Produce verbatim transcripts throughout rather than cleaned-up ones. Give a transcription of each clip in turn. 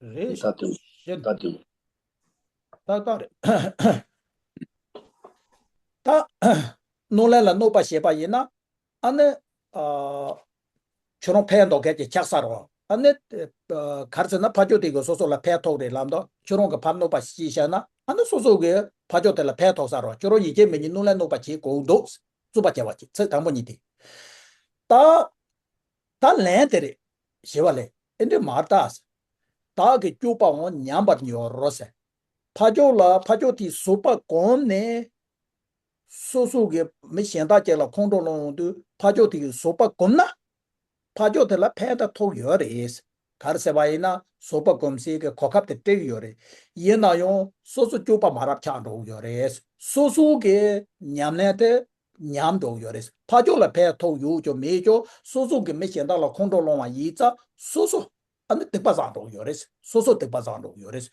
རེད། ད་དུང་ཞེས་ད་དུང་ཏག་ཏག་རེད། ད་གནོད་ལན་ལ་གནོད་པ་བྱེད་པ་ཡིན་ན། ཨ་ནི། ཨ། ཁྱོད་རང་ཕན་འདོགས་མཁན་གྱི་ཆགས་ས་རེད། ཨ་ནི། ཨ། ག་རེ་ཟེར་ན་ཕ་ཕྱོགས་དེ་གིས་སོ་སོ་ལ་ཕན་ཐོགས་རེད་ལབ་དུས་ཁྱོད་རང་གིས་ཕར་གནོད་པ་ཞིག་བྱས་ན་ཨ་ནི་སོ་སོ་གིས་ཕ་ཕྱོགས་དེ་ལ་ཕན་ཐོགས་ས་རེད། ཁྱོད་རང་ཡིན་གཅིག་མིན་གཅིག་གནོད་ལན་གནོད་པ་བྱེད་དགོས་འདུག་རྩོད་པ་བྱས་པ་ཅིག་ཚིག་དང་པོ་གཉིས་དེ། ད། ད་ལན་དེ་རེད། ཞེས་པ་ལས་ཨེ་འདྲ་མ་རེད་ད། བདག་གིས་སྐྱོབ་པའང་ཉམས་པར་འགྱུར་རོ་ཟེར། ཕ་ཕྱོགས་ལ་ཕ་ཕྱོགས་དེས་བཟོད་པ་བསྒོམས་ནས། སོ་སོ་གིས་མི་གཞན་དག་ཅིག་ལ་ཁོང་ཁྲོ་སློང་ཡོང་དུས་ཕ་ཕྱོགས་དེ་གིས་བཟོད་པ་བསྒོམས་ན། ཕ་ཕྱོགས་དེ་ལ་ཕན་ཐོགས་ཡོད་རེད། ག་རེ་ཟེར་བ་ཡིན་ན་བཟོད་པ་སྒོམ་སའི་གི་གོ་སྐབས་དེ་སྤྲད་ཀྱི་ཡོད་རེད། ཡིན་ན་ཡང་སོ་སོ་སྐྱོབ་པ་མ་རབས་ཆགས་འགྲོ་གི་ཡོད་རེད། སོ་སོ་གི་ཉམས་ལེན་དེ་ཉམས་འགྲོ་གི་ཡོད་རེད། ཕ་ཕྱོགས་ལ་ཕན་ཐོགས་ཡོད་ཀྱང་མེད་ཀྱང་སོ་སོ་གི་མི་གཞན་དག་ལ་ཁོང་ཁྲོ་སློང་བ་ཡིན་ཙང་སོ་སོ་ཨ་ནི་སྡིག་པ་བསགས་འགྲོ་གི་ཡོད་རེད། སོ་སོ་སྡིག་པ་བསགས་འགྲོ་གི་ཡོད་རེད།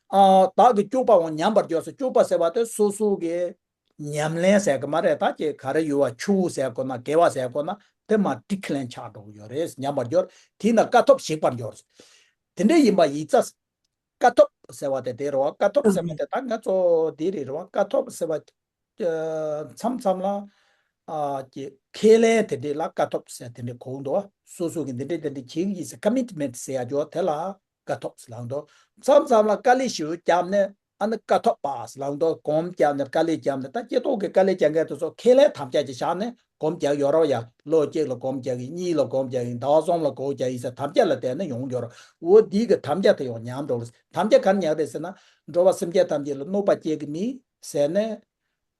ཨ། བདག་གིས་སྐྱོབ་པའང་ཉམས་པར་འགྱུར་ཟེར། སྐྱོབ་པ་ཟེར་བ་དེ་སོ་སོ་གི་ཉམས་ལེན་ཟེར་གི་མ་རེད། ད་ཅིག་ག་རེ་ཡོད་པ་ཆུ་བོ་ཟེར་དགོས་ན་དགེ་བ་ཟེར་དགོས་ན་དེ་མར་ཌི་ཁི་ལེན་ཆགས་འགྲོ་གི་ཡོད་རེད། ཉམས་པར་འགྱུར། དེས་ན་དཀའ་ཐུབ་ཞིག་པར་འགྱུར། དེ་འདྲ་ཡིན་པ་ཡིན་ཙང་། དཀའ་ཐུབ་ཟེར་བ་དེ་དེ་རེད་བ། དཀའ་ཐུབ་ཟེར་བ་དེ་ད་ང་ཚོ་འདི་རེད་བ། དཀའ་ཐུབ་ཟེར་བ། ཨ། མཚམས་མཚམས་ལ། ཨ། ཀྱི་ཁས་ལེན་དེ་འདྲ་ལ་དཀའ་ཐུབ་ཟེར་དེ་འདྲ་གོ་འདུག་སོ་སོ་གིས་འདི་འདྲ་འདི་འདྲ་བྱེད་ཀྱི་ཡིན་ཟེར་ཀ་མིཊ་མེནཊ་ཟེར་ཡ་ཅིག་ཡོད། དེ་ལ་དཀའ་ཐུབ་ཟེར་ལབ་འདུག་མཚམས་མཚམས་ལ་དཀའ་ལས་ཞེ་པོ་བརྒྱབ་ནས་ཨ་ནི་དཀའ་ཐུབ་པ་ཟེར་ལབ་འདུག་སྒོམ་བརྒྱབ་ནས་དཀའ་ལས་བརྒྱབ་ནས། ད་སྐྱེ་ཐོག་གི་དཀའ་ལས་རྒྱག་མཁན་དེ་ཚོ་ཁས་ལེན་དམ་བཅའ་ཅིག་བཞག་ནས་སྒོམ་རྒྱག་ཡོད་རེད་བ། ཡ། ལོ་གཅིག་ལ་སྒོམ་རྒྱག་གི། གཉིས་ལ་སྒོམ་རྒྱག་གི། ཟླ་བ་གསུམ་ལ་སྒོམ་རྒྱག་གི་ཟེར་དམ་བཅའ་ལ་བརྟེན་ནས་ཡོང་ཡོད་རེད། འོ་འདི་གི་དམ་བཅའ་དེ་ཡང་ཉམས་འགྲོ་རེད། དམ་བཅའ་ག་རེ་ཉམས་རེད་ཟེར་ན། འགྲོ་བ་སེམས་ཅན་ཐམས་ཅད་ལ་གནོད་པ་བྱེད་ཀྱི་མིན་ཟེར་ནས།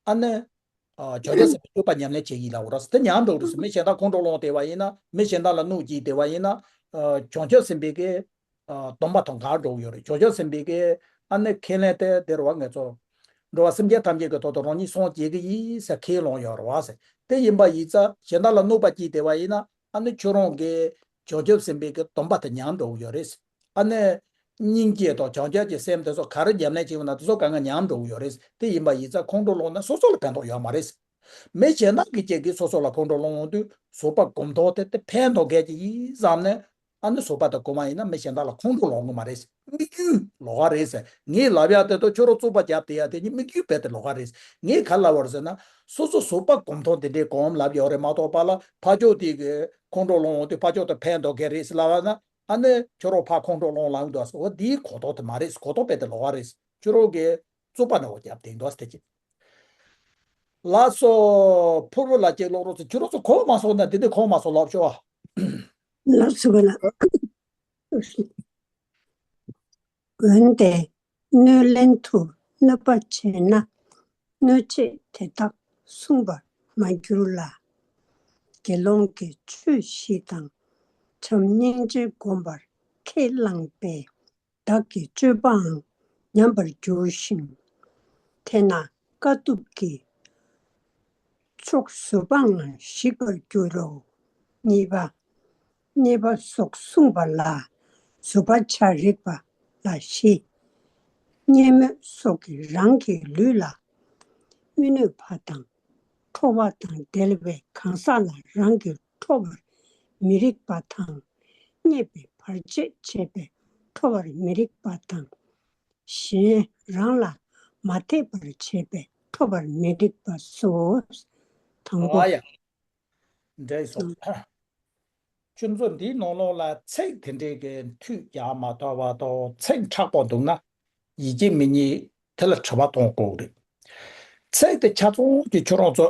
ཨ་ནི། ཨ། བྱང་ཆུབ་སེམས་དཔའི་སྤྱོད་པ་ཉམས་ལེན་བྱེད་ཀྱི་ཡིན་ལབ་པ་རེད། དེ་ཉམས་འགྲོ་རེད་ཟེར། མི་གཞན་དག་ཁོང་ཁྲོ་སློང་བསྡད་པ་ཡིན་ན། མི་གཞན་དག་ལ་གནོད་བྱེད་བསྡད་པ་ཡིན་ན། ཨ། བྱང་ཆུབ་སེམས་དཔའི་གི། ཨ། སྡོམ་པ་དང་འགལ་འགྲོ་གི་ཡོད་རེད། བྱང་ཆུབ་སེམས་དཔའི་གི་ཨ་ནི་ཁས་ལེན་དེ་དེ་རེད་བ། ང་ཚོ་འགྲོ་བ་སེམས་ཅན་ཐམས་ཅད་ཀྱི་དོན་དུ་རང་ཉིད་སངས་རྒྱས་ཀྱི་ཡིན་ཟེར་ཁས་བླངས་ཡོད་རེད་བ་ཟེར། དེ་ཡིན་པ་ཡིན་ཙང་གཞན་དག་ལ་གནོད་པ་བྱེད་བསྡད་པ་ཡིན་ན། ཨ་ནི་ཁྱོད་རང་གིས་བྱང་ཆུབ་སེམས་དཔའི་གི་སྡོམ་པ་དེ་ཉམས་འགྲོ་གི་ཡོད་རེད། ཨ་ནི་སྙིང་རྗེ་དང་བྱང་ཆུབ་ཀྱི་སེམས་དེ་ཚོ་ག་རེ་ཉམས་ལེན་བྱེད་དགོས་ན་དེ་ཚོ་གང་ག་ཉམས་འགྲོ་གི་ཡོད་རེད། དེ་ཡིན་པ་ཡིན་ཙང་ཁོང་ཁྲོ་སློང་ན་སོ་སོ་ལ་ཕན་ཐོགས་ཡོད་མ་རེད། མི་གཞན་དག་གིས་ཅིག་གིས་སོ་སོ་ལ་ཁོང་ཁྲོ་སློང་ཡོང་དུས་བཟོད་པ་སྒོམ་ཐོག་དེ་དེ་ཕན་ཐོགས་མཁན་ཅིག་ཡིན་བསམ་ནས། ཨ་ནི་བཟོད་པ་དེ་སྒོམ་པ་ཡིན་ན་མི་གཞན་དག་ལ་ཁོང་ཁྲོ་སློང་གི་མ་རེད། དམིགས་ཡུལ་ལོགས་ཀ་རེད་ཟེར། ངས་ལབ་ཡ་དེ་དང་ཁྱོད་རང་རྩོད་པ་རྒྱབ་བསྡད་ཡ་དེ་གཉིས་དམིགས་ཡུལ་རྦད་དེ་ལོགས་ཀ་རེད། ངས་ག་རེ་ལབ་པ་རེད་ཟེར་ན། སོ་སོ་བཟོད་པ་སྒོམ་ཐོག་འདི་འདྲའི་སྒོམ་ལབ་ཡོད་རེད་མ་གཏོགས་པ་ལ་ཕར་ཕྱོགས་དེ་གི་ཁོང་ཁྲོ་སློང་ཡོང་དུས་ཕར་ཕྱོགས་དེ་ཕན་ཐོགས་མཁན་རེད་ཟེར་ལབ་པ་ན། ཨ་ནི་ཁྱོད་རང་ཕར་ཁོང་ཁྲོ་སློང་ལངས་འདུག་ཟེར། འོ་འདིའི་གོ་རྟོགས་དེ་མ་རེད། གོ་རྟོགས་རྦད་དེ་ལོགས་ཀ་རེད། ཁྱོད་རང་གིས་རྩོད་པ་འདྲ་བོ་རྒྱབ་བསྡད་འདུག་ཟེར་དེ་ཅི། ལགས་སོ། ཕུར་བུ་ལགས་ཀྱིས་ཀློག་རོགས་ཟེར། ཁྱོད་རང་ཚོ་གོ་མ་སོང་ན་དེ་འདྲ་གོ་མ་སོང་ལབ་ཤོག་ཨ། ལགས་སོ་ལགས། འོན་ཏེ་གནོད་ལན་དུ་གནོད་པ་བྱས་ན་གནོད་བྱེད་དེ་དག་བསྲུང་བར་མ་འགྱུར་ལ། དགེ་སློང་གིས་ཆོས་བཞི་དང་བྱམས་སྙིང་རྗེ་བསྒོམ་པར་ཁས་བླངས་པས་བདག་གི་སྤྱོད་པའང་ཉམས་པར་འགྱུར་ཞིང་། དེས་ན་དཀའ་ཐུབ་ཀྱི་ཕྱོགས་བཟོད་པའང་ཞིག་པར་འགྱུར་རོ། གཉིས་པ། གཉེར་པ་སོགས་བསྲུངས་པ་ལ་བཟོད་པ་བྱ་རིགས་པ་ལ་བཞི། གཉེར་མོས་སོགས་ཀྱིས་རང་གི་ལུས་ལ་མི་གནོད་པ་དང་ཁྲོ་བ་དང་བྲལ་བའི་གང་ཟག་ལ་རང་གི་ཁྲོ་བར་མི་རིགས་པ་དང་། གཉེར་པས་བར་ཆད་བྱས་པས་ཁྲོ་བར་མི་རིགས་པ་དང་། གཞན་རང་ལ་མ་ཐེབས་པར་བྱས་པས་ཁྲོ་བར་མི་རིགས་པ་སོ། དང་པོ། ཨ་ཡ། འགྲིག་སོང་། ཁྱོད་ཚོ་འདིའི་ནང་ལོགས་ལ་ཚིག་དེ་འདྲའི་གི་མཐུད་རྒྱག་མ་ཐུབ་པ་དང་ཚིག་མཁྲེགས་པོ་འདུག་ན། ཡིན་གཅིག་མིན་གཉིས་དེ་ལ་དྲི་བ་གཏོང་དགོས་རེད། ཚིག་དེ་ཆ་ཚང་གི་ཁྱོད་རང་ཚོ་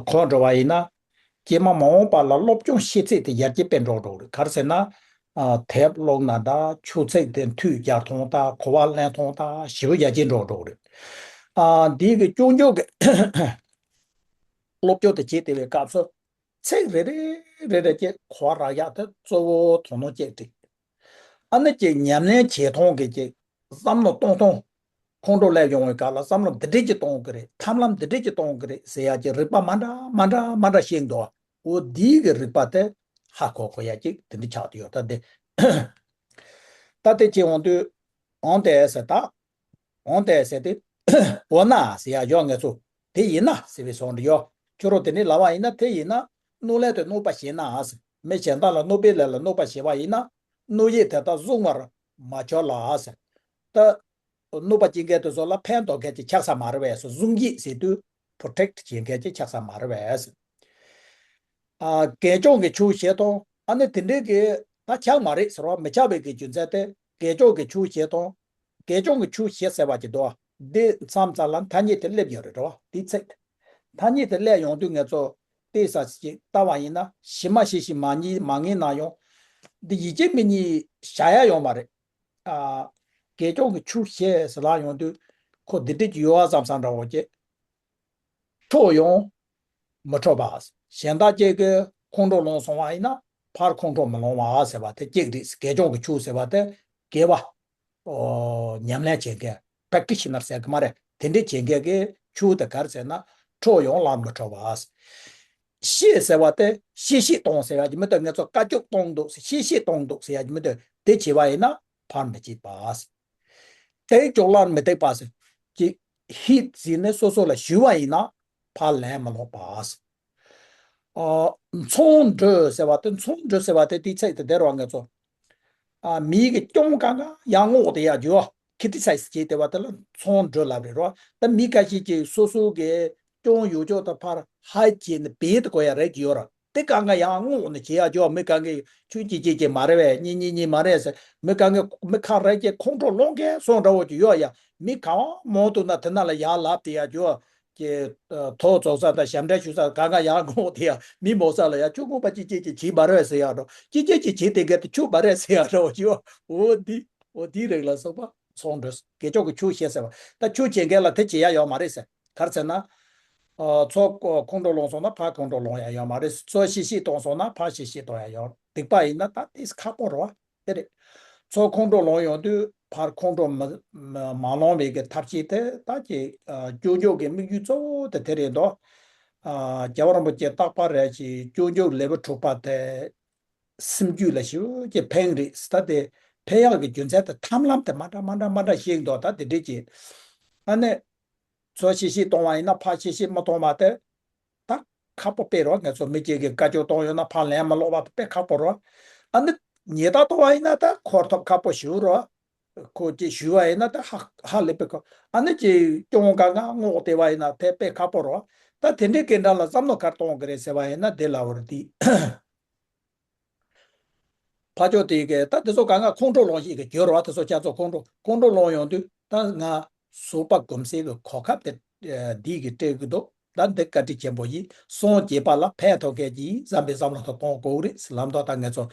གོ་འགྲོ་བ་ཡིན་ན། རྗེས་མ་མ་འོངས་པ་ལ་སློབ་སྦྱོང་ཤེས་ཚད་དེ་ཡར་རྒྱས་སྤེལ་འགྲོ་འགྲོ་རེད། ག་རེ་ཟེར་ན། ཨ། དེབ་ཀློག་ན་འདྲ། ཆོས་ཚིག་དེ་མཐུད་རྒྱག་སྟངས་དང་གོ་བ་ལེན་སྟངས་དང་ཞེ་པོ་ཡར་རྒྱས་འགྲོ་འགྲོ་རེད། ཨ། འདི་གི་སྐྱོན་བརྗོད་ཀྱི་སློབ་སྦྱོང་དེ་བྱེད་བསྡད་པའི་སྐབས་སུ། ཚིག་རེ་རེ་རེ་རེ་ཅིག་གོ་བ་རག་ཡག་དེ་གཙོ་བོ་དོ་སྣང་ཅིག་བྱེད། ཨ་ནི་ཅིག་ཉམས་ལེན་བྱེད་སྟངས་ཀྱི་ཅིག་བསམ་བློ་གཏོང་སྟངས། ཁོང་ཁྲོ་སླེབས་ཡོང་བའི་སྐབས་ལ་བསམ་བློ་འདི་འདྲས་ཅིག་གཏོང་གི་རེད། ཐབས་ལམ་འདི་འདྲས་ཅིག་གཏོང་གི་རེད་ཟེར་ཡག་ཅིག་རིགས་པ་མ་འདྲ་མ་འདྲ་མ་འདྲ་ཤེས་འདུག་འོ་འདིའི་གི་རིགས་པ་དེ་ཧ་གོ་གོ་ཡག་ཅིག་དེ་འདྲ་ཆགས་བསྡད་ཡོད། ད་དེ། ད་དེ་བྱེད་འོང་དུས། འོང་དེ་ཟེར་ད། འོང་དེ་ཟེར་དེ། འོ་ན་ཟེར་ཡག་ཡོད། ངས་ཚོ་དེ་ཡིན་ན་ཟེར་བའི་བཟོ་འདྲ་ཡོད། ཁྱོད་རང་དེ་འདྲ་ལབ་པ་ཡིན་ན། དེ་ཡིན་ན་གནོད་ལན་དེ་གནོད་པ་བྱས་ན་ཟེར། མི་གཞན་དག་ལ་གནོད་པའི་ལས་ལ་གནོད་པ་བྱས་པ་ཡིན་ན། གནོད་ཡུལ་དེ་དག་བསྲུང་བར་ མ་ཆོག་ལ་ཟེར། ད་གནོད་པ་སྐྱེལ་མཁན་དེ་ཚོ་ལ་ཕན་ཐོགས་མཁན་ཅིག་ཆགས་ས་མ་རེད་པས་ཟེར། བཟུང་ཡིག་ཟེར་དུས་པྲོ་ཊེག་བྱེད་མཁན་ཅིག་ཆགས་ས་མ་རེད་པས་ཟེར། ཨ། དགེ་སྦྱོང་གི་ཆོས་བཤད་སྟངས། ཨ་ནི་དེ་འདྲའི་གི་ད་ཆགས་མ་རེད་ཟེར་བ། མི་ཆགས་པའི་གི་རྒྱུ་མཚན་དེ་དགེ་སྦྱོང་གི་ཆོས་བཤད་སྟངས། དགེ་སྦྱོང་གི་ཆོས་བཤད་ཟེར་བ་ཅིག་འདུག་འདི་མཚམས་མཚམས་ལ་ཐ་སྙད་དེ་སླེབས་ཡོད་རེད་པ། དེའི་ཚིག་དེ། ཐ་སྙད་དེ་སླེབས་ཡོང་དུས་ངེད་ཚོ་བལྟས་ས་ཅིག་ལྟ་བ་ཡིན་ན། གཞི་མ་བཤད་བཤད་མ་ཉན་མ་ངེས་ན་ཡང་འདི་ཡིད་ཆེས་མི་ཉན་བྱ་ཡ་ཡོད་མ་རེད། ཨ། དགེ་སྦྱོང་གི་ཆོས་བཤད་ཟེར་ལབ་ཡོང་དུས་ཁོ་འདི་འདྲ་ཅིག་ཡོད་པ་བསམ་བསམ་འདྲ་བོ་ཅིག་འཕྲོག་ཡང་མི་འཕྲོག་པ། གཞན་དག་ཅིག་གིས་ཁོང་ཁྲོ་ལངས་སོང་བ་ཡིན་ན་ཕར་ཁོང་ཁྲོ་མི་ལངས་པ་ཟེར་བ་དེ་གཅིག་རེད། དགེ་སྦྱོང་གི་ཆོས་ཟེར་བ་དེ་དགེ་བ། ཨོ། ཉམས་ལེན་བྱེད་མཁན། པྲེག་ཊི་ཤི་ནར་ཟེར་གི་མ་རེད། དེ་འདྲའི་བྱེད་མཁན་གྱི་ཆོས་དེ་ག་རེ་ཟེར་ན། འཕྲོག་ཡང་ལམ་མི་འཕྲོག་པ། བཤད་ཟེར་བ་དེ་བཤད་བཤད་གཏོང་ཟེར་ཡ་གི་མི་འདུག་ངེད་ཚོ་བཀའ་བཀྱོན་གཏོང་འདུག་ཟེར། བཤད་བཤད་གཏོང་འདུག་ཟེར་ཡ་གི་མི་འདུག་དེ་བྱས་པ་ཡིན་ན་ཕར་མི་བྱེད་པ། དེའི་ཅོག་ལ་མི་སྡིགས་པ་ཟེར། ཅིག་ཧིད་ཟིན་ནས་སོ་སོ་ལ་ཞུ་བ་ཡིན་ན་ཕར་ལན་མི་སློག་པ། ཨ། མཚང་འདྲུ་ཟེར་བ་དེ། མཚང་འདྲུ་ཟེར་བ་དེ་དེའི་ཚིག་དེ་དེ་རེད་པ། ངེད་ཚོ། ཨ། མི་གིས་རྐྱང་གང་ག་ཡར་ངོ་དེ་ཡར་རྒྱུ་བ། ཁི་ཊི་སའི་ཛི་བྱས་བསྡད་པ་དེ་ལ་མཚང་འདྲུ་ལབ་རེད་པ། ད་མི་ཁ་ཤས་ཀྱིས་སོ་སོ་གི་རྐྱང་ཡོད་ཅོག་དེ་ཕར་ཧའི་ཌི་བྱས་ནས་སྦད་དེ་བཀོག་ཡ་རེད་ཀྱི་ཡོད་རེད། དེ་གང་ག་ཡར་ངོ་ནས་བྱེད་ཡ་རྒྱུ་བ། མི་གང་གིས་ཁྱོད་ཀྱིས་བྱེད་ཀྱི་མ་རེད་པས། གཉིས་གཉིས་གཉིས་མ་རེད་ཟེར། མི་གང་གིས་མི་ག་རེ་ཀྱིས་ཁོང་ཁྲོ་སློང་མཁན་སོང་འདྲ་བོ་ཅིག་ཡོད་ཡ། མི་གང་མང་འདུག་ན་དེ་ན་ལ་ཡར་ལབ་བསྡད་ཡ་རྒྱུ་བ། ཀྱི་ཐོ་བཙུགས་ས་དང་ཞབས་འདྲེན་ཞུ་ས་གང་ག་ཡར་ངོ་དེ་ཡ། མི་མང་ས་ལ་ཡ་ཁྱོད་ངོ་མ་ཅིག་ཅིག་ཅིག་བྱེད་མ་རེད་ཟེར་ཡ་འགྲོ། ཅིག་ཅིག་ཅིག་བྱེད་བསྡད་མཁན་དེ་ཁྱོད་མ་རེད་ཟེར་ཡ་འགྲོ་ཅིག་འོ་འདི། འོ་འདི་རིགས་ལ་སོགས་པ་མཚང་འདྲུ། དགེ་སྦྱོང་གི་ཆོས་བཤད་ཟེར་བ། ད་ཆོས་བྱེད་མཁན་ལ་དེ་བྱེད་ཡ་ཡོད་མ་རེད་ཟེར། ག་རེ་ཟེར་ན། ཨ། ཚུར་ཁོང་ཁྲོ་ལངས་སོང་ན་ཕར་ཁོང་ཁྲོ་ལངས་ཡ་ཡོད་མ་རེད། ཚུར་བཤད་བཤད་གཏོང་སོང་ན་ཕར་བཤད་བཤད་གཏོང་ཡ་ཡོད། སྡིག་པ་ཡིན་ན་ད་དེ་ཁག་པོ་རེད་པ། དེ་རེད། ཚུར་ཁོང་ཁྲོ་ལངས་ཡོང་དུས་ཕར་ཁོང་ཁྲོ་མ་མ་མ་ལངས་པའི་གི་ཐབས་ཤེས་དེ་ད་ཀྱི། ཨ། སྐྱོབ་རྒྱུ་གི་དམིགས་ཡུལ་གཙོ་བོ་དེ་དེ་རེད་འདུག་ཨ། རྒྱལ་བ་རིན་པོ་ཆེ་རྟག་པར་རེ་ཞིག་སྐྱོབ་རྒྱུ་ལེའུ་དྲུག་པ་དེ་སེམས་རྒྱུད་ལ་ཞེ་པོ་ཅིག་ཕན་རེད་ཟེར། ད་དེ་ཕན་ཡག་གི་རྒྱུ་མཚན་དེ་ཐབས་ལམ་དེ་མ་འདྲ་མ་འདྲ་མ་འདྲ་ཤེས་འདུག་ད་དེ་འདྲས་ཀྱི། ཨ་ནི། ཚུར་བཤད་བཤད་གཏོང་བ་ཡིན་ན་ཕར་བཤད་བཤད་མི་གཏོང་བ་དེ། ད་ཁག་པོ་དཔེ་རེད་པ། ངེད་ཚོ་མི་གཅིག་གིས་བཀའ་བཀྱོན་གཏོང་ཡོང་ན་ཕར་ལན་མ་སློག་པ་དེ་དཔེ་ཁག་པོ་རེད་པ། ཨ་ནི་ཉེས་རྡུང་གཏོང་བ་ཡིན་ན་ད་འཁོར་ཐབས་ཁག་པོ་ཞེ་པོ་རེད་པ། ཁོ་ཅིག་ཞུས་པ་ཡིན་ན་ད་ཧ་ཧ་ལས་པའི་ཁོ། ཨ་ནི་ཅིག་རྐྱང་གང་ག་ངོ་དེ་བ་ཡིན་ན་དེ་དཔེ་ཁག་པོ་རེད་པ། ད་དེ་འདྲའི་སྐད་འདྲ་ལ་བསམ་བློ་ག་རེ་གཏོང་གི་རེད་ཟེར་བ་ཡིན་ན་དེ་ལབ་པ་རེད་དེ། ཕར་ཕྱོགས་དེ་གས་ད་དེ་ཚོ་གང་ག་ཁོང་ཁྲོ་ལངས་ཤེས་ཀྱི་རྒྱུ་རེད་པ། དེ་ཚོ་ཁྱེད་ཚོ་ཁོང་ཁྲོ་ཁོང་ཁྲོ་ལངས་ཡོང་དུས་ད་ང་བཟོད་པ་སྒོམ་སའི་གི་གོ་སྐབས་དེ་འདི་གིས་སྤྲད་ཀྱི་འདུག་ད་འདི་བཀའ་དྲིན་ཆེན་པོ་ཡིན། སངས་རྒྱས་པ་ལ་ཕན་ཐོགས་མཁན་ཅིག་ཡིན་བསམ་པའི་བསམ་བློ་དེ་གཏོང་དགོས་རེད་ལབ་མདོག་ད་ངེད་ཚོ་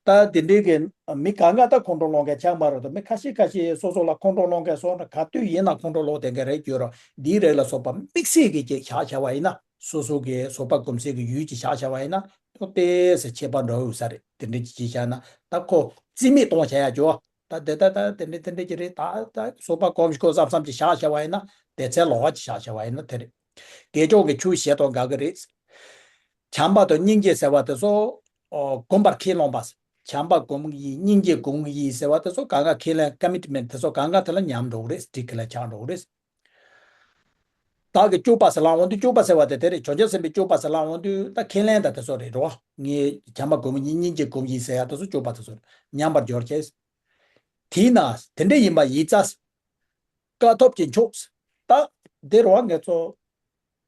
ད་དེ་འདྲའི་གི་མི་གང་ག་ད་ཁོང་ཁྲོ་ལངས་མཁན་ཆགས་མ་རེད་དོ། མི་ཁ་ཤས་ཁ་ཤས་སོ་སོ་ལ་ཁོང་ཁྲོ་ལངས་མཁན་སོང་ན་ག་དུས་ཡིན་ན་ཁོང་ཁྲོ་ལངས་བསྡད་མཁན་རེད་རྒྱུ་རེད། འདིའི་རིགས་ལ་སོགས་པ་དམིགས་བསལ་གྱི་ཅིག་བཞག་བྱ་བ་ཡིན་ན། སོ་སོ་གི་བཟོད་པ་སྒོམ་སའི་གི་ཡུལ་ཅིག་བཞག་བྱ་བ་ཡིན་ན་ཏོག་ཏོག་ཙམ་ཁྱད་པར་འགྲོ་ཡོད་ས་རེད། དེ་འདྲ་ཅིག་བྱས་བཞག་ན་ད་ཁོ་རྩིས་མེད་གཏོང་བྱ་ཡ་ཅོ། ད་དེ་ད་ད་དེ་འདྲ་དེ་འདྲ་ཅིག་རེད། ད་ད་བཟོད་པ་སྒོམ་ཤོག་བསམ་བསམ་ཅིག་བཞག་བྱ་བ་ཡིན་ན་དེ་ཚེ་ལོག་པ་ཅིག་བཞག་བྱ་བ་ཡིན་ན་དེ་རེད། དགེ་སྦྱོང་གི་ཆོས་བཤད་སྟངས་དགའ་གི་རེད། བྱམས་པ་དང་སྙིང་རྗེ་ཟེར་བ་དེ་ཚོ་ཨོ་སྒོམ་པར་ཁས་བླངས་པ། བྱམས་པ་སྒོམ་གི་ཡིན། སྙིང་རྗེ་སྒོམ་གི་ཡིན་ཟེར་བ་དེ་ཚོ་གང་ག་ཁས་ལེན་ཀ་མི་ཊི་མེན་ཊི་དེ་ཚོ་གང་ག་དེ་ལ་ཉམས་འགྲོ་གི་རེད། སྒྲིག་གི་ལ་ཆགས་འགྲོ་གི་རེད། བདག་གི་སྤྱོད་པ་ཟེར་ལབ་འོང་དུས་སྤྱོད་པ་ཟེར་བ་དེ་དེ་རེད། བྱང་ཆུབ་སེམས་དཔའི་སྤྱོད་པ་ཟེར་ལབ་འོང་དུས་ད་ཁས་ལེན་ད་དེ་ཚོ་རེད་རོ། ངས་བྱམས་པ་སྒོམ་ཡིན། སྙིང་རྗེ་སྒོམ་ཡིན་ཟེར་ཡ་དེ་ཚོ་སྤྱོད་པ་དེ་ཚོ་རེད། ཉམས་པར་འགྱུར་ཅེས། དེས་ན་དེ་འདྲ་ཡིན་པ་ཡིས་ཙ། དཀའ་ཐུབ་ཀྱི་མཆོག་ད་དེ་རོ་ངེད་ཚོ།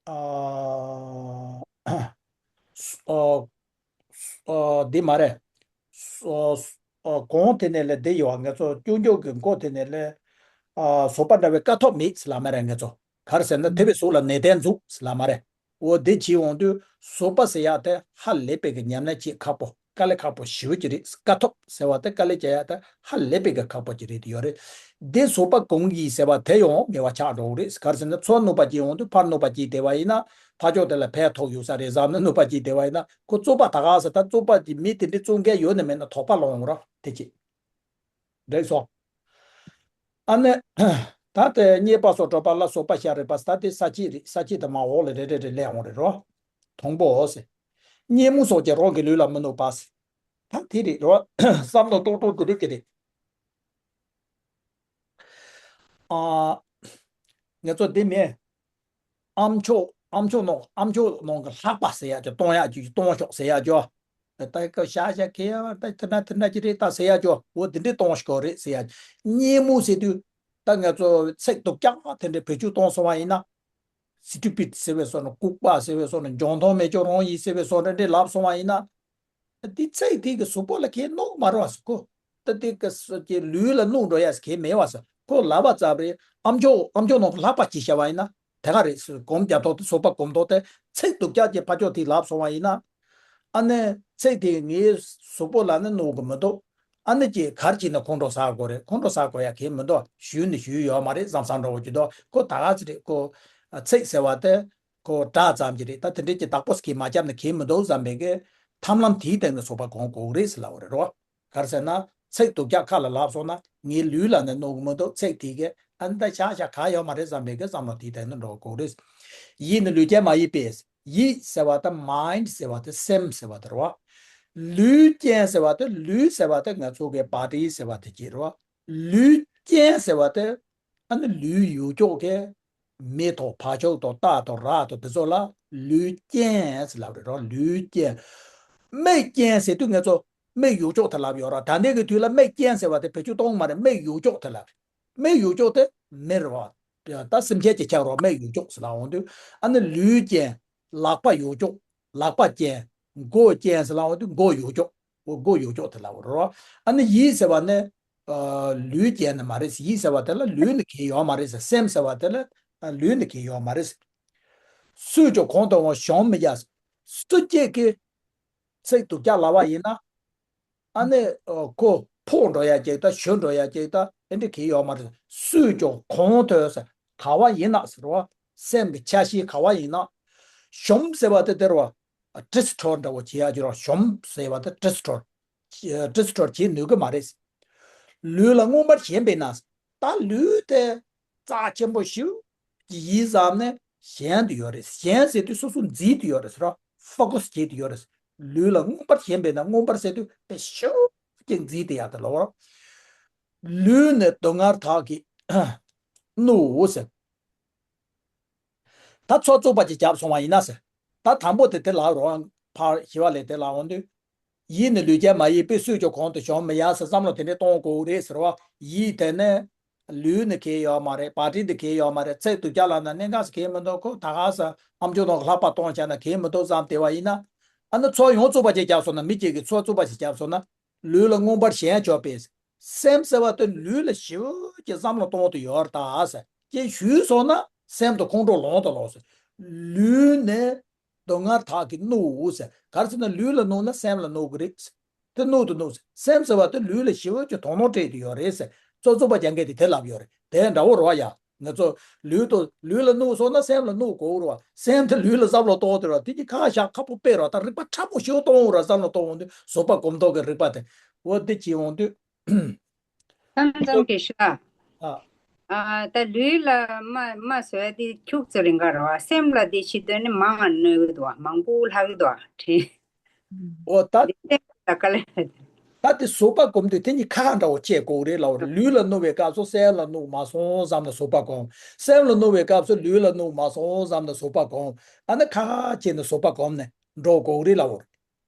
ཨ། ཨ། ཨ། འདི་མ་རེད། ཨ། ཨ། གོང་དེ་ནས་ལས་འདི་ཡོད། ངེད་ཚོ་སྐྱོན་བརྗོད་ཀྱི་མགོ་དེ་ནས་ལས། ཨ། བཟོད་པ་འདྲ་བའི་དཀའ་ཐུབ་མེད་ལབ་མ་རེད། ངེད་ཚོ་ག་རེ་ཟེར་ན་དེ་བས་གཟུགས་ལ་ནན་ཏན་འཛུགས་ལབ་མ་རེད། འོ་དེ་བྱེད་འོང་དུས་བཟོད་པ་ཟེར་ཡག་དེ་ཧ་ལས་པའི་གི་ཉམས་ལེན་བྱེད་ཁག་པོ། དཀའ་ལས་ཁག་པོ་ཞེ་པོ་ཅིག་རེད། དཀའ་ཐུབ་ཟེར་བ་དེ་དཀའ་ལས་བྱེད་ཡག་དེ་ཧ་ལས་པའི་གི་ཁག་པོ་ཅིག་རེད་ཡོད་རེད། དེ་བཟོད་པ་སྒོམ་གྱིས་ཟེར་བ་དེ་ཡང་མེད་པ་ཆགས་འགྲོ་གི་རེད། ག་རེ་ཟེར་ན་ཚུར་གནོད་པ་སྐྱེལ་འོང་དུས་ཕར་གནོད་པ་སྐྱེལ་བསྡད་པ་ཡིན་ན་ཕར་ཕྱོགས་དེ་ལ་ཕན་ཐོགས་ཡོད་ས་རེད་བསམ་ནས་གནོད་པ་སྐྱེལ་བསྡད་པ་ཡིན་ན་ཁོ་རྩོད་པ་ད་ག་ཟེར། ད་རྩོད་པ་དེ་མི་དེ་འདྲའི་རྩོད་མཁན་ཡོད་ནི་མེད་ན་དོགས་པ་སློང་འོང་ར་དེ་ཅི། རེད་སོ། ཨ་ནི། ད་དེ་རྙེད་པ་སོགས་སྒྲུབ་པ་ལ་བཟོད་པ་ཤ་རེད་པ། ད་དེ་ས་བཅད་རེད། ས་བཅད་དེ་མར་འོག་ལ་རེ་རེ་རེ་སླེབས་འོང་རེད་རོ། དང་པོ་འོ་ཟེར། གཉིད་སྨུག་སོགས་ཀྱིས་རང་གི་ལུས་ལ་མི་གནོད་པ་ཟེར། ད་དེ་རེད་རོ། བསམ་བློ་ཏོག་ཏོག་འདི་རིགས་ཀྱི་རེད། ཨ། ངེད་ཚོ་འདི་མེད། ཨ་མཆོག་ཨ་མཆོག་ནང་ཨ་མཆོག་ནང་གི་ལྷག་པ་ཟེར་ཡག་ཅིག་གཏོང་ཡག་ཅིག་གཏོང་ཤོག་ཟེར་ཡག་ཅིག་ད་ཀ་ཤ་ཤ་ཁེ་ཡ་ད་དེ་འདྲ་དེ་འདྲ་ཅི་རེད་ད་ཟེར་ཡ་ཅོ་འོ་དེ་འདྲས་གཏོང་ཤི་གོ་རེད་ཟེར་ཡ། གཉིད་མུག་ཟེར་དུས་ད་ང་ཚོ་ཚིག་སྡུག་ཅག་དེ་འདྲས་བེད་སྤྱོད་གཏོང་སོང་བ་ཡིན་ན། སི་ཊུ་པིཌ་ཟེར་བའི་བཟོ་འདྲ། ལྐུགས་པ་ཟེར་བའི་བཟོ་འདྲ། འཇོན་ཐང་མེད་ཅོག་རང་ཡིན་ཟེར་བའི་བཟོ་འདྲ་འདྲས་ལབ་སོང་བ་ཡིན་ན། འདི་ཚིག་དེ་གི་གཟུགས་པོ་ལ་ཁེ་གནོད་མ་རེད་བ་ཟེར་གོ། ད་དེ་གི་སོ་ཀྱི་ལུས་ལ་གནོད་འགྲོ་ཡ་ཟེར་ཁེ་མེད་བ་ཟེར་གོ། ལབ་པ་ཙམ་རེད། ཨམ་ཅོག་ཨམ་ཅོག་ནང་ལྷག་པ་ཅིག་བྱ་བ་ཡིན་ན་དེ་ག་རེད་ཟེར། སྒོམ་རྒྱབ་ཐོག་ཏུ་གཟུགས་པོ་སྒོམ་ཐོག་ཏུ་ཚིག་སྡུག་ཅག་ཅིག་ཕར་ཕྱོགས་དེ་ལབ་སོང་བ་ཡིན་ན། ཨ་ནི་ཚིག་དེ་ངའི་གཟུགས་པོ་ལ་ནི་གནོད་གི་མི་འདུག་ཨ་ནི་ཅིག་གར་གྱིས་ནི་ཁོང་ཁྲོ་ཟ་དགོས་རེད། ཁོང་ཁྲོ་ཟ་དགོས་ཡ་གེ་མི་འདུག་ཞུས་ནི་ཞུས་ཡོད་མ་རེད་བསམ་བསམ་འདྲ་བོ་ཅིག་འདུག་ཁོ་ད་ག་ཚོད་རེད་ཁོ། ཚིག་ཟེར་བ་དེ་ཁོ་སྒྲ་ཙམ་གྱི་རེད། ད་དེ་འདྲས་ཀྱི་བདག་པོ་གིས་མ་བརྒྱབ་ན་གེ་མི་འདུག་བསམ་པའི་གི་ཐབས་ལམ་དེའི་སྟེང་ནས་གཟུགས་པོ་སྒོམ་དགོས་རེད་ཟེར་ལབ་པ་རེད་རོ། ག་རེ་ཟེར་ན་ཚིག་སྡུག་ཅག་ཁ་ལ་ལབ་སོང་ན་ངའི་ལུས་ལ་ནི་གནོད་གི་མི་འདུག་ཚིག་དེ་གི་ཨ་ནི་ད་ཤག་ཤག་ག་ཡོད་མ་རེད་བསམ་པའི་གི་བསམ་བློ་དེའི་སྟེང་ནས་འགྲོ་དགོས་རེད། ཡིད་ནི་ལུས་ཅན་མ་ཡིན་པས། ཡིད་ཟེར་བ་དེ་མའིན་ཌི་ཟེར་བ་དེ་སེམས་ཟེར་བ་དེ་རེད་བ། ལུས་ཅན་ཟེར་བ་དེ་ལུས་ཟེར་བ་དེ་ང་ཚོ་གི་བ་ཌི་ཟེར་བ་དེ་ཅིག་རེད་བ། ལུས་ཅན་ཟེར་བ་དེ་ཨ་ནི་ལུས་ཡོད་ཅོག་གི་མིག་དང་བ་ཕྱོགས་དང་རྟ་དང་ར་དང་དེ་ཚོ་ལ་ལུས་ཅན་ཟེར་ལབ་རེད་རོ། ལུས་ཅན། མིག་ཅན་ཟེར་དུས་ང་ཚོ་མིག་ཡོད་ཅོག་དེ་ལབ་ཡོད་ར། ད་ལྟའི་གི་དུས་ལ་མིག་ཅན་ཟེར་བ་དེ་བེད་སྤྱོད་གཏོང་མ་རེད། མིག་ཡོད་ཅོག་དེ་ལབ་རེད། མིག་ཡོད་ཅོག་དེ་མི་རེད་བ། ད་སེམས་ཅན་གྱི་ཆ་རོ། མིག་ཡོད་ཅོག་ཟེར་ལབ་འོང་དུས་ཨ་ནི་ལུས་ཅན། ལག་པ་ཡོད་ཅོག་ལག་པ་ཅན། མགོ་ཅན་ཟེར་ལབ་འོང་དུས་མགོ་ཡོད་ཅོག་མགོ་ཡོད་ཅོག་དེ་ལབ་རོ། ཨ་ནི་ཡིད་ཟེར་བ་ནི་ཨ་ལུས་ཅན་ནི་མ་རེད། ཡིད་ཟེར་བ་དེ་ལ་ལུས་ནི་གང་ཡོད་མ་རེད་ཟེར། སེམས་ཟེར་བ་དེ་ལ་ཨ་ལུས་ནི་གང་ཡོད་མ་རེད་ཟེར། སུས་ཀྱང་གང་དུའང་ཞོན་མི་བྱ། སུ་གཅིག་གིས་ཚིག་སྡུག་ཅག་ལབ་པ་ཡིན་ན། ཨ་ནི་ཨ་ཁོ་ཕོག་འགྲོ་ཡ་ཅིག་དང་ཞོན་འགྲོ་ཡ་ཅིག་དང་ཨེ་འདྲ་གང་ཡོད་མ་རེད། སུས་ཀྱང་གང་དུ་ཟེར་ག་བ་ཡིན་ན་ཟེར་བ། སེམས་ཀྱི་ཆ་ཤས་ག་བ་ཡིན་ན། ཞོན་ཟེར་བ་དེ་དེར་བ། ཌི་སི་ཊོར་འདྲ་བོ་བྱེད་ཡ་ཅིག་རོ། ཞོན་ཟེར་བ་དེ་ཌི་སི་ཊོར། ཌི་སི་ཊོར་བྱེད་ནུས་ཀྱི་མ་རེད། ལུས་ལ་མངོན་པར་ཞེན་པས་ན། ད་ལུས་དེ་རྩ་ཆེན་པོ་ཞིག་གི་ཡིད་བསམ་ནས་ཞེན་དུ་ཡོད་རེད། ཞེན་ཟེར་དུས་སོ་སོ་འཛིན་དུ་ཡོད་རེད་ཟེར་རོ། ཕོ་ཀ་སི་བྱེད་དུ་ཡོད་རེད། ལུས་ལ་མངོན་པར་ཞེན་པས་ན། མངོན་པར་ཟེར་དུས་དཔེ་ཤུགས་ཀྱིས་འཛིན་དུ་ཡག་དེ་ལོ། ལུས་ནི་སྡུག་བསྔལ་དག་གིས་བསྣུབས་ཟེར། ད་ཚོགས་རྩུབ་པ་ཅིག་བརྒྱབ་སོང་བ་ཡིན་ན་ཟེར། ད་དང་པོ་དེ་དེ་ལ་རོ། ཕར་ཞི་བ་ལས་དེ་ལ་འོང་དུས། ཡིད་ནི་ལུས་ཅན་མ་ཡིན་པས། སུས་ཀྱང་གང་དུ་ཞོན་མི་ཡ་ཟེར་བསམ་བློ་དེ་འདྲས་གཏོང་དགོས་རེད་ཟེར་བ། ཡིད་དེ་ནི་ལུས་ནི་གང་ཡོད་མ་རེད། བ་ཌི་འདི་གང་ཡོད་མ་རེད། ཚིག་སྡུག་ཅག་ལབ་ན་གནད་འགག་ཟེར་གང་མི་འདུག་ཁོ་ད་ག་ཟེར་ཨམ་ཅོག་ནང་ལྷག་པ་གཏོང་བྱས་ན་གང་མི་འདུག་བསམ་བསྡད་པ་ཡིན་ན། ཨ་ནི་ཚོགས་ཡོངས་རྫོགས་པ་ཅིག་བརྒྱབ་སོང་ན། མི་གཅིག་གིས་ཚོགས་རྩུབ་པ་ཞིག་བརྒྱབ་སོང་ན། ལུས་ལ་མངོན་པར་ཞེན་བྱས་པས། སེམས་ཟེར་བ་དེ་ལུས་ལ་ཞེ་པོ་ཅིག་བསམ་བློ་གཏོང་དུ་ཡོད་རེད་ད་ཟེར། ཅེས་ཞུས་སོང་ན་སེམས་དང་ཁོང་ཁྲོ་ལངས་དང་ལངས་ཟེར། ལུས་ནི་སྡུག་བསྔལ་དག་གིས་བསྣུབས་ཟེར། ག་རེ་ཟེར་ན་ལུས་ལ་བསྣུབས་ན་སེམས་ལ་བསྣུབས་ཀྱི་རེད་ཟེར། དེ་བསྣུབས་དང་བསྣུབས་ཟེར། སེམས་ཟེར་བ་དེ་ལུས་ལ་ཞེ་པོ་ཅིག་དོ་སྣང་སྤྲད་དུ་ཡོད་རེད་ཟེར། ཚོགས་རྩུབ་པ་རྒྱག་མཁན་དེ་དེ་ལབ་ཡོད་རེད། དེ་འདྲ་བོ་རེད་བ་ཡ། ང་ཚོ་ལུས་དང་ལུས་ལ་བསྣུབས་སོང་ན་སེམས་ལ་བསྣུབས་དགོས་རེད་བ། སེམས་དེ་ལུས་ལ་བསམ་བློ་གཏོང་དེ་རེད་བ། དེ་གི་ཁ་བཞག་ཁ་པོ་དཔེ་རེད་བ། ད་རིག་པ་ཕྲ་མོ་ཞིག་གཏོང་རེད་བསམ་བློ་གཏོང་འོང་དུས་གཟུགས་པོ་སྒོམ་ཐོག་གི་རིག་པ་དེ། འོ་དེ་བྱེད་འོང་དུས། མཚམས་མཚམས་ཀྱི་ཤ། ཨ། ཨ། ད་ལུས་ལ་རྨ་རྨ་བཟོས་ཏེ་ཁྱུག་ཙམ་རིང་ག་རེད་བ། སེམས་ལ་དེ་ཕྱི་དོན་ནི་མང་ང་གནོད་གི་འདུག་བ། མང་པོ་ལྷག་གི་འདུག་བ། དྲན། འོ་ད། དེ་སེམས་ལ་དཀའ་ལས། ད་དེ་གཟུགས་པོ་སྒོམ་དུས་དེ་གཉིས་ཁ་ཁ་འདྲ་བོ་བྱེད་དགོས་རེད་ལབ་རེད། ལུས་ལ་བསྣུབས་པའི་སྐབས་སུ་སེམས་ལ་བསྣུབས་མ་སོང་བསམ་ནས་གཟུགས་པོ་སྒོམ། སེམས་ལ་བསྣུབས་པའི་སྐབས་སུ་ལུས་ལ་བསྣུབས་མ་སོང་བསམ་ནས་གཟུགས་པོ་སྒོམ། ཨ་ནི་ཁ་ཁ་བྱས་ནས་གཟུགས་པོ་སྒོམ་ནས་འགྲོ་དགོས་རེད་ལབ་རེད།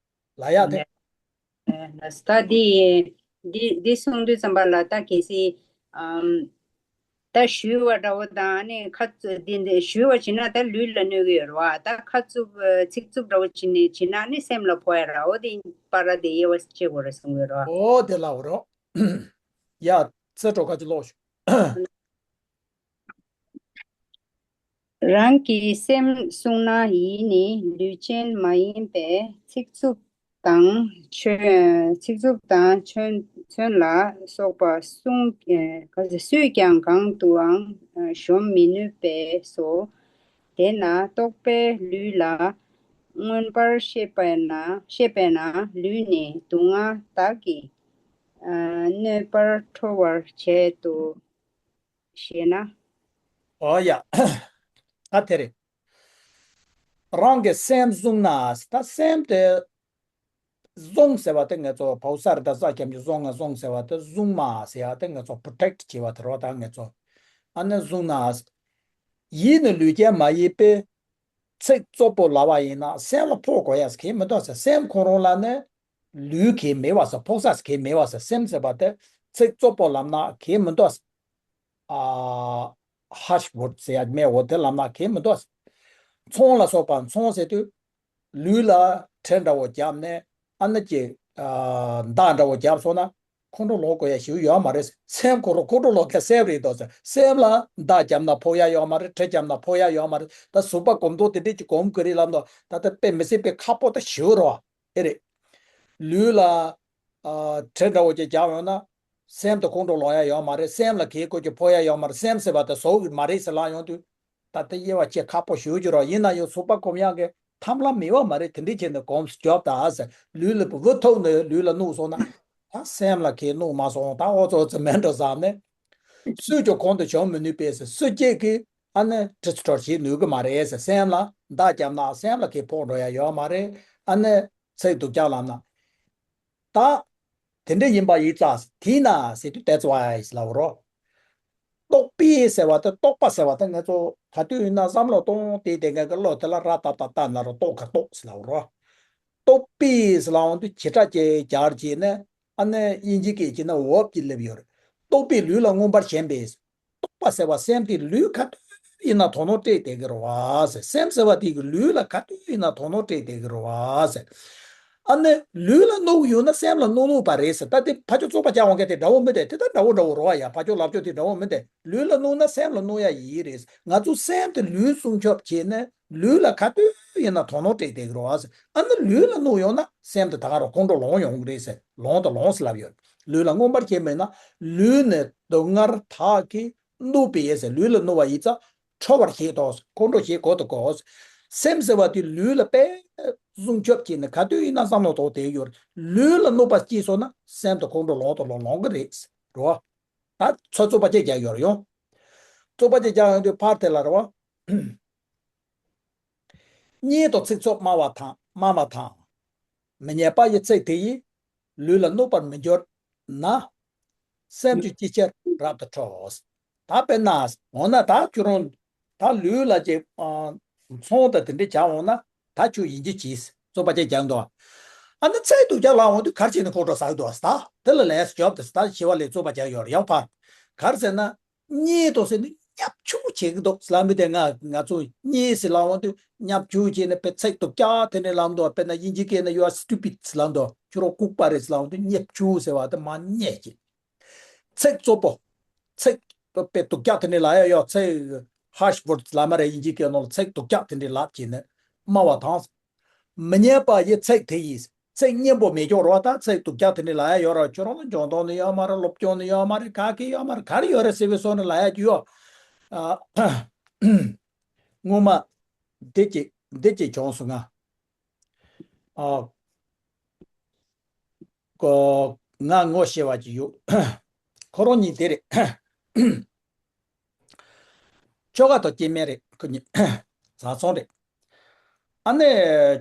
ལ་ཡག་དེ། ད་འདི་འདི་འདི་གསུང་དུས་ཙམ་པ་ལ་ད་གལ་སྲིད་ཨམ། ད་ཞུ་བ་འདྲ་བོ་དང་ནི་ཁ་རྩུབ་འདི་འདི་ཞུ་བ་བྱེད་ན་ད་ལུས་ལ་གནོད་ཀྱི་ཡོད་རེད་བ། ད་ཁ་རྩུབ་ཚིག་རྩུབ་འདྲ་བོ་བྱེད་ནི་བྱེད་ན་ནི་སེམས་ལ་ཕོག་ཡ་ར། འོ་དེ་པར་དེ་དབྱེ་བ་ཕྱེ་དགོས་རེད་གསུང་གི་ཡོད་རེད་བ། འོ་དེ་ལབ་རོགས། ཡ་ཚེ་སྒྲོལ་ཁ་ཅིག་ཀློག་ཞུ། རང་གི་སེམས་བསྲུང་ན་ཡིད་ནི་ལུས་ཅན་མ་ཡིན་པས། ཚིག་རྩུབ་དང་ཚོན། ཚིག་རྩུབ་དང་ཚོན། ཚོན་ལ་སོགས་པ་བསྲུང་ཨེ། ག་ཟེར། སུས་ཀྱང་གང་དུའང་ཨེ་གཞོམ་མི་ནུས་པས་སོ། དེས་ན་རྟོག་པས་ལུས་ལ་མངོན་པར་ཤེས་པས་ན། ཤེས་པས་ན་ལུས་ནི་སྡུག་བསྔལ་དག་གིས་ཨེ་གནོད་པར་ཁྲོ་བར་བྱེད་དོ། ཞེ་ན། ཨོ་ཡ། ད་དེ་རེད། རང་གི་སེམས་བཟུང་ན། ད་སེམས་དེ་བཟུང་ཟེར་བ་དེ་ང་ཚོ་ཕོ་གསར་ད་ས་ཁྱམ་གྱི་བཟུང་ང་བཟུང་ཟེར་བ་དེ་བཟུང་མ་ཟེར་ཡ་དེ་ང་ཚོ་པྲོ་ཊེག་བྱེད་བ་དེ་རོ། ད་ང་ཚོ་ཨ་ནི་བཟུང་ན། ཡིད་ནི་ལུས་ཅན་མ་ཡིན་པས། ཚིག་རྩུབ་པོ་ལབ་པ་ཡིན་ན་སེམས་ལ་ཕོག་དགོས་ཡ་ཟེར་གྱི་མི་འདུག་ཟེར། སེམས་ཁོ་རང་ལ་ནི་ ལུས་གལ་མེད་པ་ཟེར། ཕོག་ས་གལ་མེད་པ་ཟེར། སེམས་ཟེར་བ་དེ་ཚིག་རྩུབ་པོ་ལབ་ན་གལ་མི་འདུག་ཟེར། ཨ། harsh word ཟེར་ཡ་མེད་འོ་དེ་ལབ་ན་གལ་མི་འདུག་ཟེར། ཚོང་ལ་སོགས་པ། ཚོང་ཟེར་དུས་ལུས་ལ་ཁྲལ་འདྲ་བོ་བརྒྱབ་ནས་ཨ་ནི་ཀྱི་ཨ་མདའ་འདྲ་བོ་བརྒྱབ་སོང་ན་ཁོང་ཁྲོ་ལངས་དགོས་ཡ་ཞིག་ཡོད་མ་རེད། སེམས་ཁོང་ཁྲོ་ཁོང་ཁྲོ་ལངས་མཁན་སེམས་རེད་དོ་ཟེར། སེམས་ལ་མདའ་བརྒྱབ་ན་ཕོག་ཡ་ཡོད་མ་རེད། ཁྲལ་བརྒྱབ་ན་ཕོག་ཡ་ཡོད་མ་རེད། ད་གཟུགས་པོ་གོམས་གཏོང་དེ་འདྲས་ཀྱི་གོམས་དགོས་རེད་ལབ་ན་ད་ལྟ་དཔེ་མི་སྲིད་པའི་ཁག་པོ་ད་ཞིག་རེད་བ། ཨེ་རེད། ལུས་ལ་ཨ་ཁྲལ་འདྲ་བོ་ཅིག་བརྒྱབ་ཡོང་ན་སེམས་དེ་ཁོང་ཁྲོ་ལངས་ཡ་ཡོད་མ་རེད། སེམས་ལ་གལ་ཁོ་ཅིག་ཕོག་ཡ་ཡོད་མ་རེད། སེམས་ཟེར་བ་དེ་བཟོ་གི་མ་རེད་ཟེར་ལབ་ཡོང་དུས་ད་ལྟ་དབྱེ་བ་ཕྱེ་ཁག་པོ་ཞེ་པོ་ཅིག་རེད། ཡིན་ན་ཡང་གཟུགས་པོ་གོམས་ཡག་གི་ཐབས་ལམ་མེད་པ་མ་རེད། དེ་འདྲས་བྱས་ནས་གོམས་སུ་རྒྱོབ་ད་ཟེར། ལུས་ལ་བུ་ཐུག་ནས་ལུས་ལ་བསྣུན་སོང་ན་ད་སེམས་ལ་གལ་བསྣུན་མ་སོང་། ད་ཨོ་ཙོ་ཙི་མེད་འགྲོ་བསམ་ནས་སུས་ཀྱང་གོང་དུ་བྱུང་མི་ནུས་པས་ཟེར། སུ་གཅིག་གིས་ཨ་ནི་ཁྲི་ཚོ་ཁྲོར་བྱེད་ནུས་གི་མ་རེད་ཟེར། སེམས་ལ་མདའ་བརྒྱབ་ན་སེམས་ལ་གལ་ཕོག་འགྲོ་ཡ་ཡོད་མ་རེད། ཨ་ནི་ཚིག་སྡུག་ཅག་ལབ་ན། ད་དེ་འདྲ་ཡིན་པ་ཡིན་ཙང་དེས་ན་ཟེར་དུས་that's why ལབ་རོ། རྟོག་པས་ཟེར་བ་དེ་རྟོག་པ་ཟེར་བ་དེ་ང་ཚོ་ག་དུས་ཡིན་ན་བསམ་བློ་གཏོང་དེ་དེ་ག་གི་བློ་དེ་ལ་ར་ཏག་ཏག་ལྟ་ན་རོ། རྟོག་ག་རྟོག་ཟེར་ལབ་རོ། རྟོག་པས་ལབ་འོང་དུས་བྱེ་བྲག་ཅེས་སྦྱར་བྱས་ནས་ཨ་ནི་དབྱིན་ཇི་སྐད་བྱས་ན་verb ཅིག་སླེབས་ཡོད་རེད། རྟོག་པས་ལུས་ལ་མངོན་པར་ཞེན་པས། རྟོག་པ་ཟེར་བ་སེམས་དེ་ལུས་ག་དུས་ཡིན་ན་དོ་སྣང་སྤྲད་བསྡད་ཀྱི་རེད་བ་ཟེར། སེམས་ཟེར་བ་དེ་གི་ལུས་ལ་ག་དུས་ཡིན་ན་དོ་སྣང་སྤྲད་བསྡད་ཀྱི་རེད་བ་ཟེར། ཨ་ནི་ལུས་ལ་བསྣུན་ཡོད་ན་སེམས་ལ་བསྣུན་བསྣུན་པ་རེད་ཟེར། ད་དེ་ཕར་ཕྱོགས་རྩོད་པ་རྒྱག་འོང་མཁན་དེ་འདྲ་བོ་མི་འདུག་དེ་ད་འདྲ་བོ་འདྲ་བོ་རེད་བ། ཡ་ཕར་ཕྱོགས་ལབ་ཕྱོགས་དེ་འདྲ་བོ་མི་འདུག་ལུས་ལ་བསྣུན་ན་སེམས་ལ་བསྣུན་ཡ་ཡིན་རེད། ང་ཚོ་སེམས་དེ་ལུས་སྲུང་སྐྱོབ་བྱས་ནས་ལུས་ལ་ག་དུས་ཡིན་ན་དོ་སྣང་སྤྲད་བསྡད་ཀྱི་རེད་བ་ཟེར། ཨ་ནི་ལུས་ལ་བསྣུན་ཡོད་ན་སེམས་དེ་ད་ག་རང་ཁོང་ཁྲོ་ལངས་ཡོང་གི་རེད་ཟེར། ལངས་དང་ལངས་ཟེར་ལབ་ཡོད། ལུས་ལ་མངོན་པར་ཞེན་པས་ན་ལུས་ནི་སྡུག་བསྔལ་དག་གིས་བསྣུབས་པས་ཟེར། ལུས་ལ་བསྣུན་པ་ཡིན་ཙང་ཁྲོ་བར་བྱེད་དོ། ཁོང་ཁྲོ་བྱེད་གོ་དོ་གོ། སེམས་ཟེར་བ་དེ་ལུས་ལ་དཔེ་སྲུང་སྐྱོབ་བྱས་ནས་ག་དུས་ཡིན་ན་བསམ་བློ་གཏོང་བསྡད་ཡོད་རེད། ལུས་ལ་བསྣུན་པ་སྐྱེས་སོང་ན་སེམས་དེ་ཁོང་ཁྲོ་ལངས་དང་ལངས་ལངས་གི་རེད་ཟེར་རོ། ད་ཚོ་རྩོད་པ་ཅིག་རྒྱག་ཡོད་རེད་ཡོང་། རྩོད་པ་ཅིག་རྒྱག་ཡོང་དུས་ཕར་དེ་ལ་རེད་བ། སྙན་དུ་ཚིག་རྩུབ་སྨྲ་བ་དང་སྨྲ་བ་དང་། མི་སྙན་པ་ཡི་ཚིག་དེ་ཡིས། ལུས་ལ་གནོད་པར་མི་འགྱུར་ན། སེམས་ཀྱང་ཅི་ཕྱིར་རབ་ཏུ་ཁྲོ། ད་དཔེར་ན་འོ་ན་ད་ཁྱོད་རང་ད་ལུས་ལ་ཅིག་ཚོང་དང་དེ་འདྲ་བྱ་འོང་ན་ད་ཁྱོད་ཡིན་གཅིག་གིས་རྩོད་པ་ཅིག་རྒྱག་འདུག་ཨ་ནི་ཚིག་སྡུག་ཅག་ལབ་འོང་དུས་ག་རེ་བྱས་ནས་ཁོང་ཁྲོ་ཟ་གི་འདུག་ད་དེ་ལ་ལན་ཞིག་རྒྱོབ་དེ་ད་ཞི་བ་ལྷས་རྩོད་པ་རྒྱག་ཡོད་རེད་ཡང་ཕར། ག་རེ་ཟེར་ན། སྙན་དུ་ཟེར་ནི་བརྙས་བཅོས་བྱེད་ཀྱི་འདུག་ལབ་མི་དེ་ང་ང་ཚོ་སྙན་ཟེར་ལབ་འོང་དུས་བརྙས་བཅོས་བྱས་ནས་དཔེ་ཚིག་སྡུག་ཅག་དེ་འདྲ་ལབ་འདུག་དཔེར་ན་དབྱིན་ཇི་སྐད་ནས་you are stupid ཟེར་ལབ་འདུག་ཁྱོད་རང་ལྐུགས་པ་རེད་ཟེར་ལབ་འོང་དུས་བརྙས་བཅོས་ཟེར་བ་དེ་མ་བརྙས་ཀྱི། ཚིག་རྩུབ་པོ། ཚིག་དཔེ་སྡུག་ཅག་དེ་འདྲ་ལབ་ཡ་ཡོད། ཚིག་harsh word ལབ་མ་རེད། དབྱིན་ཇི་སྐད་ནང་ལ་ཚིག་སྡུག་ཅག་དེ་འདྲ་ལབ་བྱས་ནས་སྨྲ་བ་དང་། མི་སྙན་པ་ཡི་ཚིག་དེ་ཡིས། ཚིག་སྙན་པོ་མེད་ཀྱང་རེད་བ། ད་ཚིག་སྡུག་ཅག་དེ་འདྲ་ལབ་ཡ་ཡོད་རེད། ཁྱོད་རང་ལ་འཇོན་ཐང་ནི་ཡོད་མ་རེད། སློབ་སྦྱོང་ནི་ཡོད་མ་རེད། ག་གེ་ཡོད་མ་རེད། ག་རེ་ཡོད་རེད་ཟེར་བའི་བཟོ་འདྲ་ལབ་ཡ་ཅིག་ཡོད། ཨ། སྔོན་མ་འདི་གཅིག་འདི་གཅིག་བྱུང་སོང་ང་། ཨ། ཀོ། ང་ངོ་ཤེས་པ་ཅིག་ཡོད། ཁོ་རང་གཉིས་དེ་རེད། ཁྱོ་ག་དང་སྐྱེ་དམན་རེད། ཁོ་གཉིས་བཟའ་ཚང་རེད། ཨ་ནི་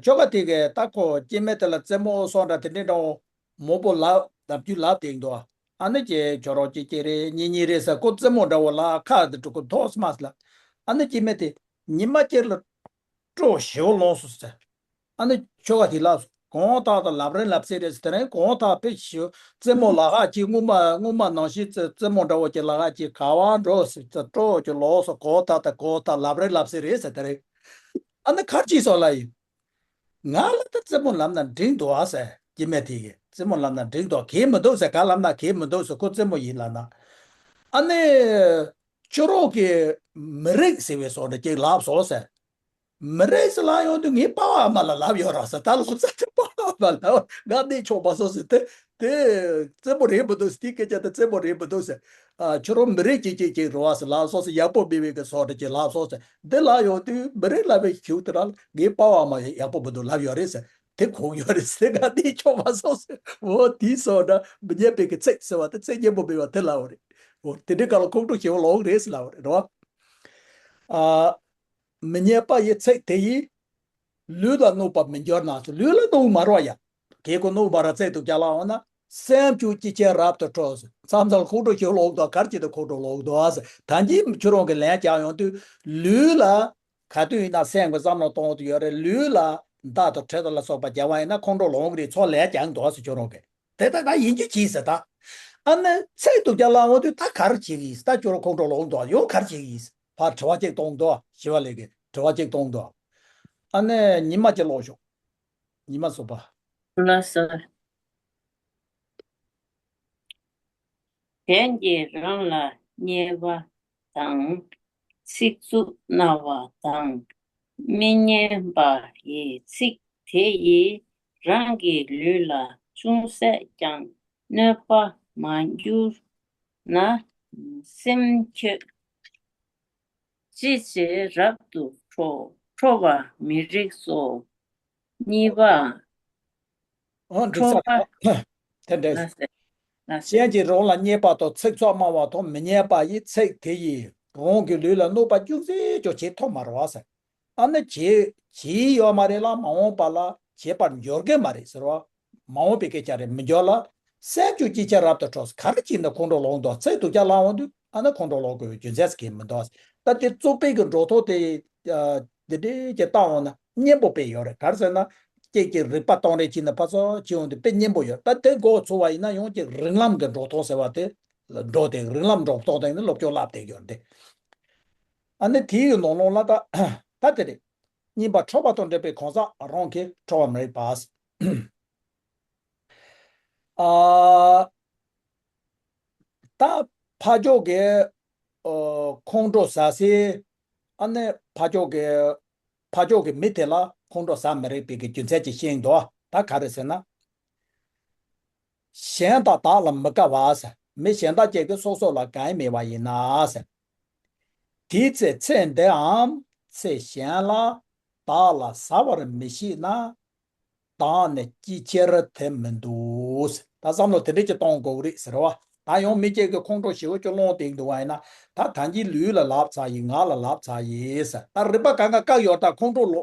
ཁྱོ་ག་དེ་གས་ད་ཁོ་སྐྱེ་དམན་དེ་ལ་རྩེད་མོ་སོགས་འདྲ་དེ་འདྲའི་འདྲ་བོ་མང་པོ་ལབ་ལབ་རྒྱུ་ལབ་བསྡད་འདུག་ཨ་ནི་ཁྱེད་ཁྱོད་རང་གཅིག་གཅིག་རེད། གཉིས་གཉིས་རེད་ཟེར། ཁོ་རྩེད་མོ་འདྲ་བོ་ལ་ཁ་དེ་འགྲོ་ཁོ་ཐོག་སི་མ་སི་ལ། ཨ་ནི་སྐྱེ་དམན་དེ་ཉི་མ་གཅིག་ལ་སྤྲོ་ཞེ་པོ་ལངས་སོང་ཟེར། ཨ་ནི་ཁྱོ་ག་དེ་ལབ་སོང་། གང་ལྟར་ད་ལབ་རེད་ལབ་སྲིད་རེད་ཟེར། དེ་རིང་གང་ལྟར་དཔེ་ཞེ་པོ་རྩེད་མོ་ལ་ཧ་ཅིག་སྔོན་མ་སྔོན་མ་ནང་བཞིན་རྩེད་རྩེད་མོ་འདྲ་བོ་ཅིག་ལ་ཧ་ཅིག་ག་བ་འགྲོ་ཟེར་ཟེར། སྤྲོ་ཅིག་ལངས་སོང་། གང་ལྟར་ད་གང་ལྟར་ལབ་རེད་ལབ་སྲིད་རེད་ཟེར། དེ་རིང་ཨ་ནི་ག་རེ་བྱས་སོང་ལབ་ཡིན། ང་ལ་ད་རྩེད་མོ་ལབ་ན་འགྲིག་འདུག་ཨ་ཟེར། སྐྱེ་དམན་དེ་གིས་རྩེད་མོ་ལབ་ན་འགྲིག་འདུག་གལ་མི་འདུག་ཟེར། ག་ལབ་ན་གལ་མི་འདུག་ཟེར། ཁོ་རྩེད་མོ་ཡིན་ལབ་ན། ཨ་ནི་ཁྱོད་རང་གིས་མི་རིགས་ཟེར་བའི་བཟོ་འདྲ་ཅིག་ལབ་སོང་ཟེར། མི་རིགས་ཟེར་ལབ་ཡོང་དུས་ངའི་པ་ཕ་ཨ་མ་ལ་ལབ་ཡོད་ར་ཟེར། ད་ལོ་ཙཱ་དེ་པ་ཕ་ཨ་མ་ལ་ང་གནས་ཆོག་མ་སོང་ཟེར། དེ་དེ་རྩེད་མོ་རེད་མི་འདུག་ཟེར། དེ་སྐད་ཆ་དེ་རྩེད་མོ་རེད་མི་འདུག་ཟེར། ཨ། ཁྱོད་རང་མི་རིགས་ཅིག་ཅིག་ཅིག་རེད་བ་ཟེར་ལབ་སོང་ཟེར། ཡག་པོ་མེད་པའི་གི་བཟོ་འདྲ་ཅིག་ལབ་སོང་ཟེར། འདི་ལབ་ཡོང་དུས་མི་རིགས་ལབ་པའི་ཁྱེའུ་དེ་ར་ངའི་པ་ཕ་ཨ་མ་ཡག་པོ་མི་འདུག་ལབ་ཡོད་རེད་ཟེར། དེ་གོ་ཡོད་རེད་ཟེར། ང་གནས་ཆོག་མ་སོང་ཟེར། འོ་དེའི་བཟོ་འདྲ་མི་སྙན་པའི་གི་ཚིག་ཟེར་བ་དེ་ཚིག་སྙན་པོ་མེད་པ་དེ་ལབ་པ་རེད། འོ་དེ་འདྲའི་སྐབས་ལ་ཁོང་ཁྲོ་ཞེ་པོ་ལངས་རེད་ཟེར་ལབ་པ་རེད། རེད་བ། ཨ། མི་སྙན་པ་ཡི་ཚིག་དེ་ཡིས། ལུས་ལ་གནོད་པར་མི་འགྱུར་ན་ཟེར། ལུས་ལ་གནོད་མ་རེད་ཡ། གལ་ཁོ་གནོད་པ་ར་ཚིག་སྡུག་ཅག་ལབ་འོང་ན་སེམས་ཀྱང་ཅི་ཕྱིར་རབ་ཏུ་ཁྲོ་ཟེར། མཚམས་མཚམས་ཁོང་ཁྲོ་ཞེ་པོ་ལངས་དང་ག་རེ་བྱས་ཏེ་ཁོང་ཁྲོ་ལངས་དང་ཟེར། ད་གིན་ཁྱོད་རང་གིས་ལན་རྒྱག་ཡོང་དུས་ལུས་ལ་ག་དུས་ཡིན་ན་སེམས་ཀྱིས་བསམ་བློ་གཏོང་དུ་ཡོད་རེད། ལུས་ལ་ མདའ་དང་གྲི་དང་ལ་སོགས་པ་རྒྱག་པ་ཡིན་ན་ཁོང་ཁྲོ་ལངས་གི་རེད། ཚོགས་ལས་རྒྱག་འདུག་ཟེར། ཁྱོད་རང་གིས་དེ་ལྟ་ད་ཡིན་རྒྱུ་གྱིས་ཟེར། ད་ཨ་ནི་ཚིག་སྡུག་ཅག་ལབ་འོང་དུས་ད་ག་རེ་བྱེད་གི་ཡིན་ཟེར། ད་ཁྱོད་རང་ཁོང་ཁྲོ་ལངས་འདུག་ཡང་ག་རེ་བྱེད་གི་ཡིན་ཟེར། ཕར་དྲི་བ་གཅིག་གཏོང་འདུག་ཞི་བ་ལྷས་ཀྱིས་དྲི་བ་གཅིག་གཏོང་འདུག་ཨ་ནི་ཉི་མ་གཅིག་ཀློག་ཤོག་ཉི་མ་བཟོ་པ། ལགས་སོ། གཞན་གྱིས་རང་ལ་བརྙས་པ་དང་། ཚིག་རྩུབ་སྨྲ་བ་དང་། མི་སྙན་པ་ཡི་ཚིག་དེ་ཡིས་རང་གི་ལུས་ལ་ཅུང་ཟད་ཀྱང་གནོད་པ་མ་གྱུར་ན། སེམས་ཁྱོད་ཅི་བྱས་རབ་ཏུ་ཁྲོ་ཁྲོ་བར་མི་རིགས་སོ། གཉིས་པ། ཨོ་འགྲིག་ཁྲོ་ས་བ། དེ་འདྲ། ལགས་སོ། ལགས་སོ། གཞན་གྱིས་རང་ལ་བརྙས་པ་དང་ཚིག་རྩུབ་སྨྲ་བ་དང་མི་སྙན་པ་ཡི་ཚིག་དེ་ཡིས་རང་གི་ལུས་ལ་གནོད་པ་ཅུང་ཟད་ཀྱང་བྱེད་ཐུབ་མ་རེད་བ་ཟེར། ཨ་ནི་བྱེད་བྱེད་ཡོད་མ་རེད་ལ་མ་འོངས་པ་ལ་བྱེད་པར་འགྱུར་གི་མ་རེད་ཟེར་བ། མ་འོངས་པའི་སྐད་ཆ་རེད། མི་འགྱུར་ལ། སེམས་ཁྱོད་ཅི་བྱས་རབ་ཏུ་ཁྲོ་ཟེར། ག་རེ་བྱས་ནས་ཁོང་ཁྲོ་ལངས་འདུག་ཚིག་སྡུག་ཅག་ལབ་འོང་དུས་ཨ་ནི་ཁོང་ཁྲོ་ལངས་དགོས་པའི་རྒྱུ་མཚན་ཟེར་གྱི་མི་འདུག་ད་དེ་རྩུབ་པའི་གི་འགྲོ་ཐོག་དེ། འདི་འདྲའི་ཅིག་བཏང་འོང་ན་སྙན་པོ་དཔེ་ཡོད་རེད། ག་རེ་ཟེར་ན། ཅིག་ཅིག་རིག་པ་གཏོང་རེས་བྱས་ནས་ཕར་ཚུར་བྱས་འོང་དུས་དཔེ་སྙན་པོ་ཡོད། ད་དེ་མགོ་ཚོས་པ་ཡིན་ན་ཡང་ཅིག་རིགས་ལམ་གྱི་འགྲོ་སྟངས་ཟེར་བ་དེ་འགྲོ་དེ་རིགས་ལམ་འགྲོ་སྟངས་དེ་ནི་སློབ་སྦྱོང་བསླབ་བསྡད་ཡོད་རེད། ཨ་ནི་དེའི་ནང་ལོགས་ལ་ད་ད་དེ་རེད། གཉིས་པ་ཁྲོ་བ་དང་འབྲེལ་བའི་གང་ཟག་རང་གིས་ཁྲོ་བར་མི་རིགས་པ། ཨ། ད་ཕ་ཕྱོགས་ཀྱི་ཨ་ཁོང་ཁྲོ་ཟ་སའི། ཨ་ནི་ཕ་ཕྱོགས་ཀྱི་ཕ་ཕྱོགས་ཀྱི་མི་དེ་ལ་ཁོང་ཁྲོ་ཟ་མི་རིགས་པའི་གི་རྒྱུ་མཚན་ཅིག་ཤེས་འདུག་ད་ག་རེ་ཟེར་ན། གཞན་དག་བདག་ལ་མི་དགའ་བ་ཟེར། མི་གཞན་དག་ཅིག་གིས་སོ་སོ་ལ་དགའ་ཡི་མེད་པ་ཡིན་ན་ཟེར། དེའི་ཚེ་ཚེ་འདིའམ་ཚེ་གཞན་ལ་བདག་ལ་ཟ་བར་མི་ཤེས་ན། བདག་ནི་ཅི་ཕྱིར་དེ་མི་འདུག་ད་བསམ་བློ་དེ་འདྲ་ཅིག་གཏོང་དགོས་རེད་ཟེར་བ། ད་ཡང་མི་གཅིག་གིས་ཁོང་ཁྲོ་ཞེ་པོ་ཅིག་སློང་བསྡད་འདུག་བ་ཡིན་ན། ད་ད་གིན་ལུས་ལ་ལབ་ཚར་ཡིན། ངག་ལ་ལབ་ཚར་ཡིན་ཟེར། ད་རིག་པ་གང་ག་བཀག་ཡོད། ད་ཁོང་ཁྲོ་ལོ་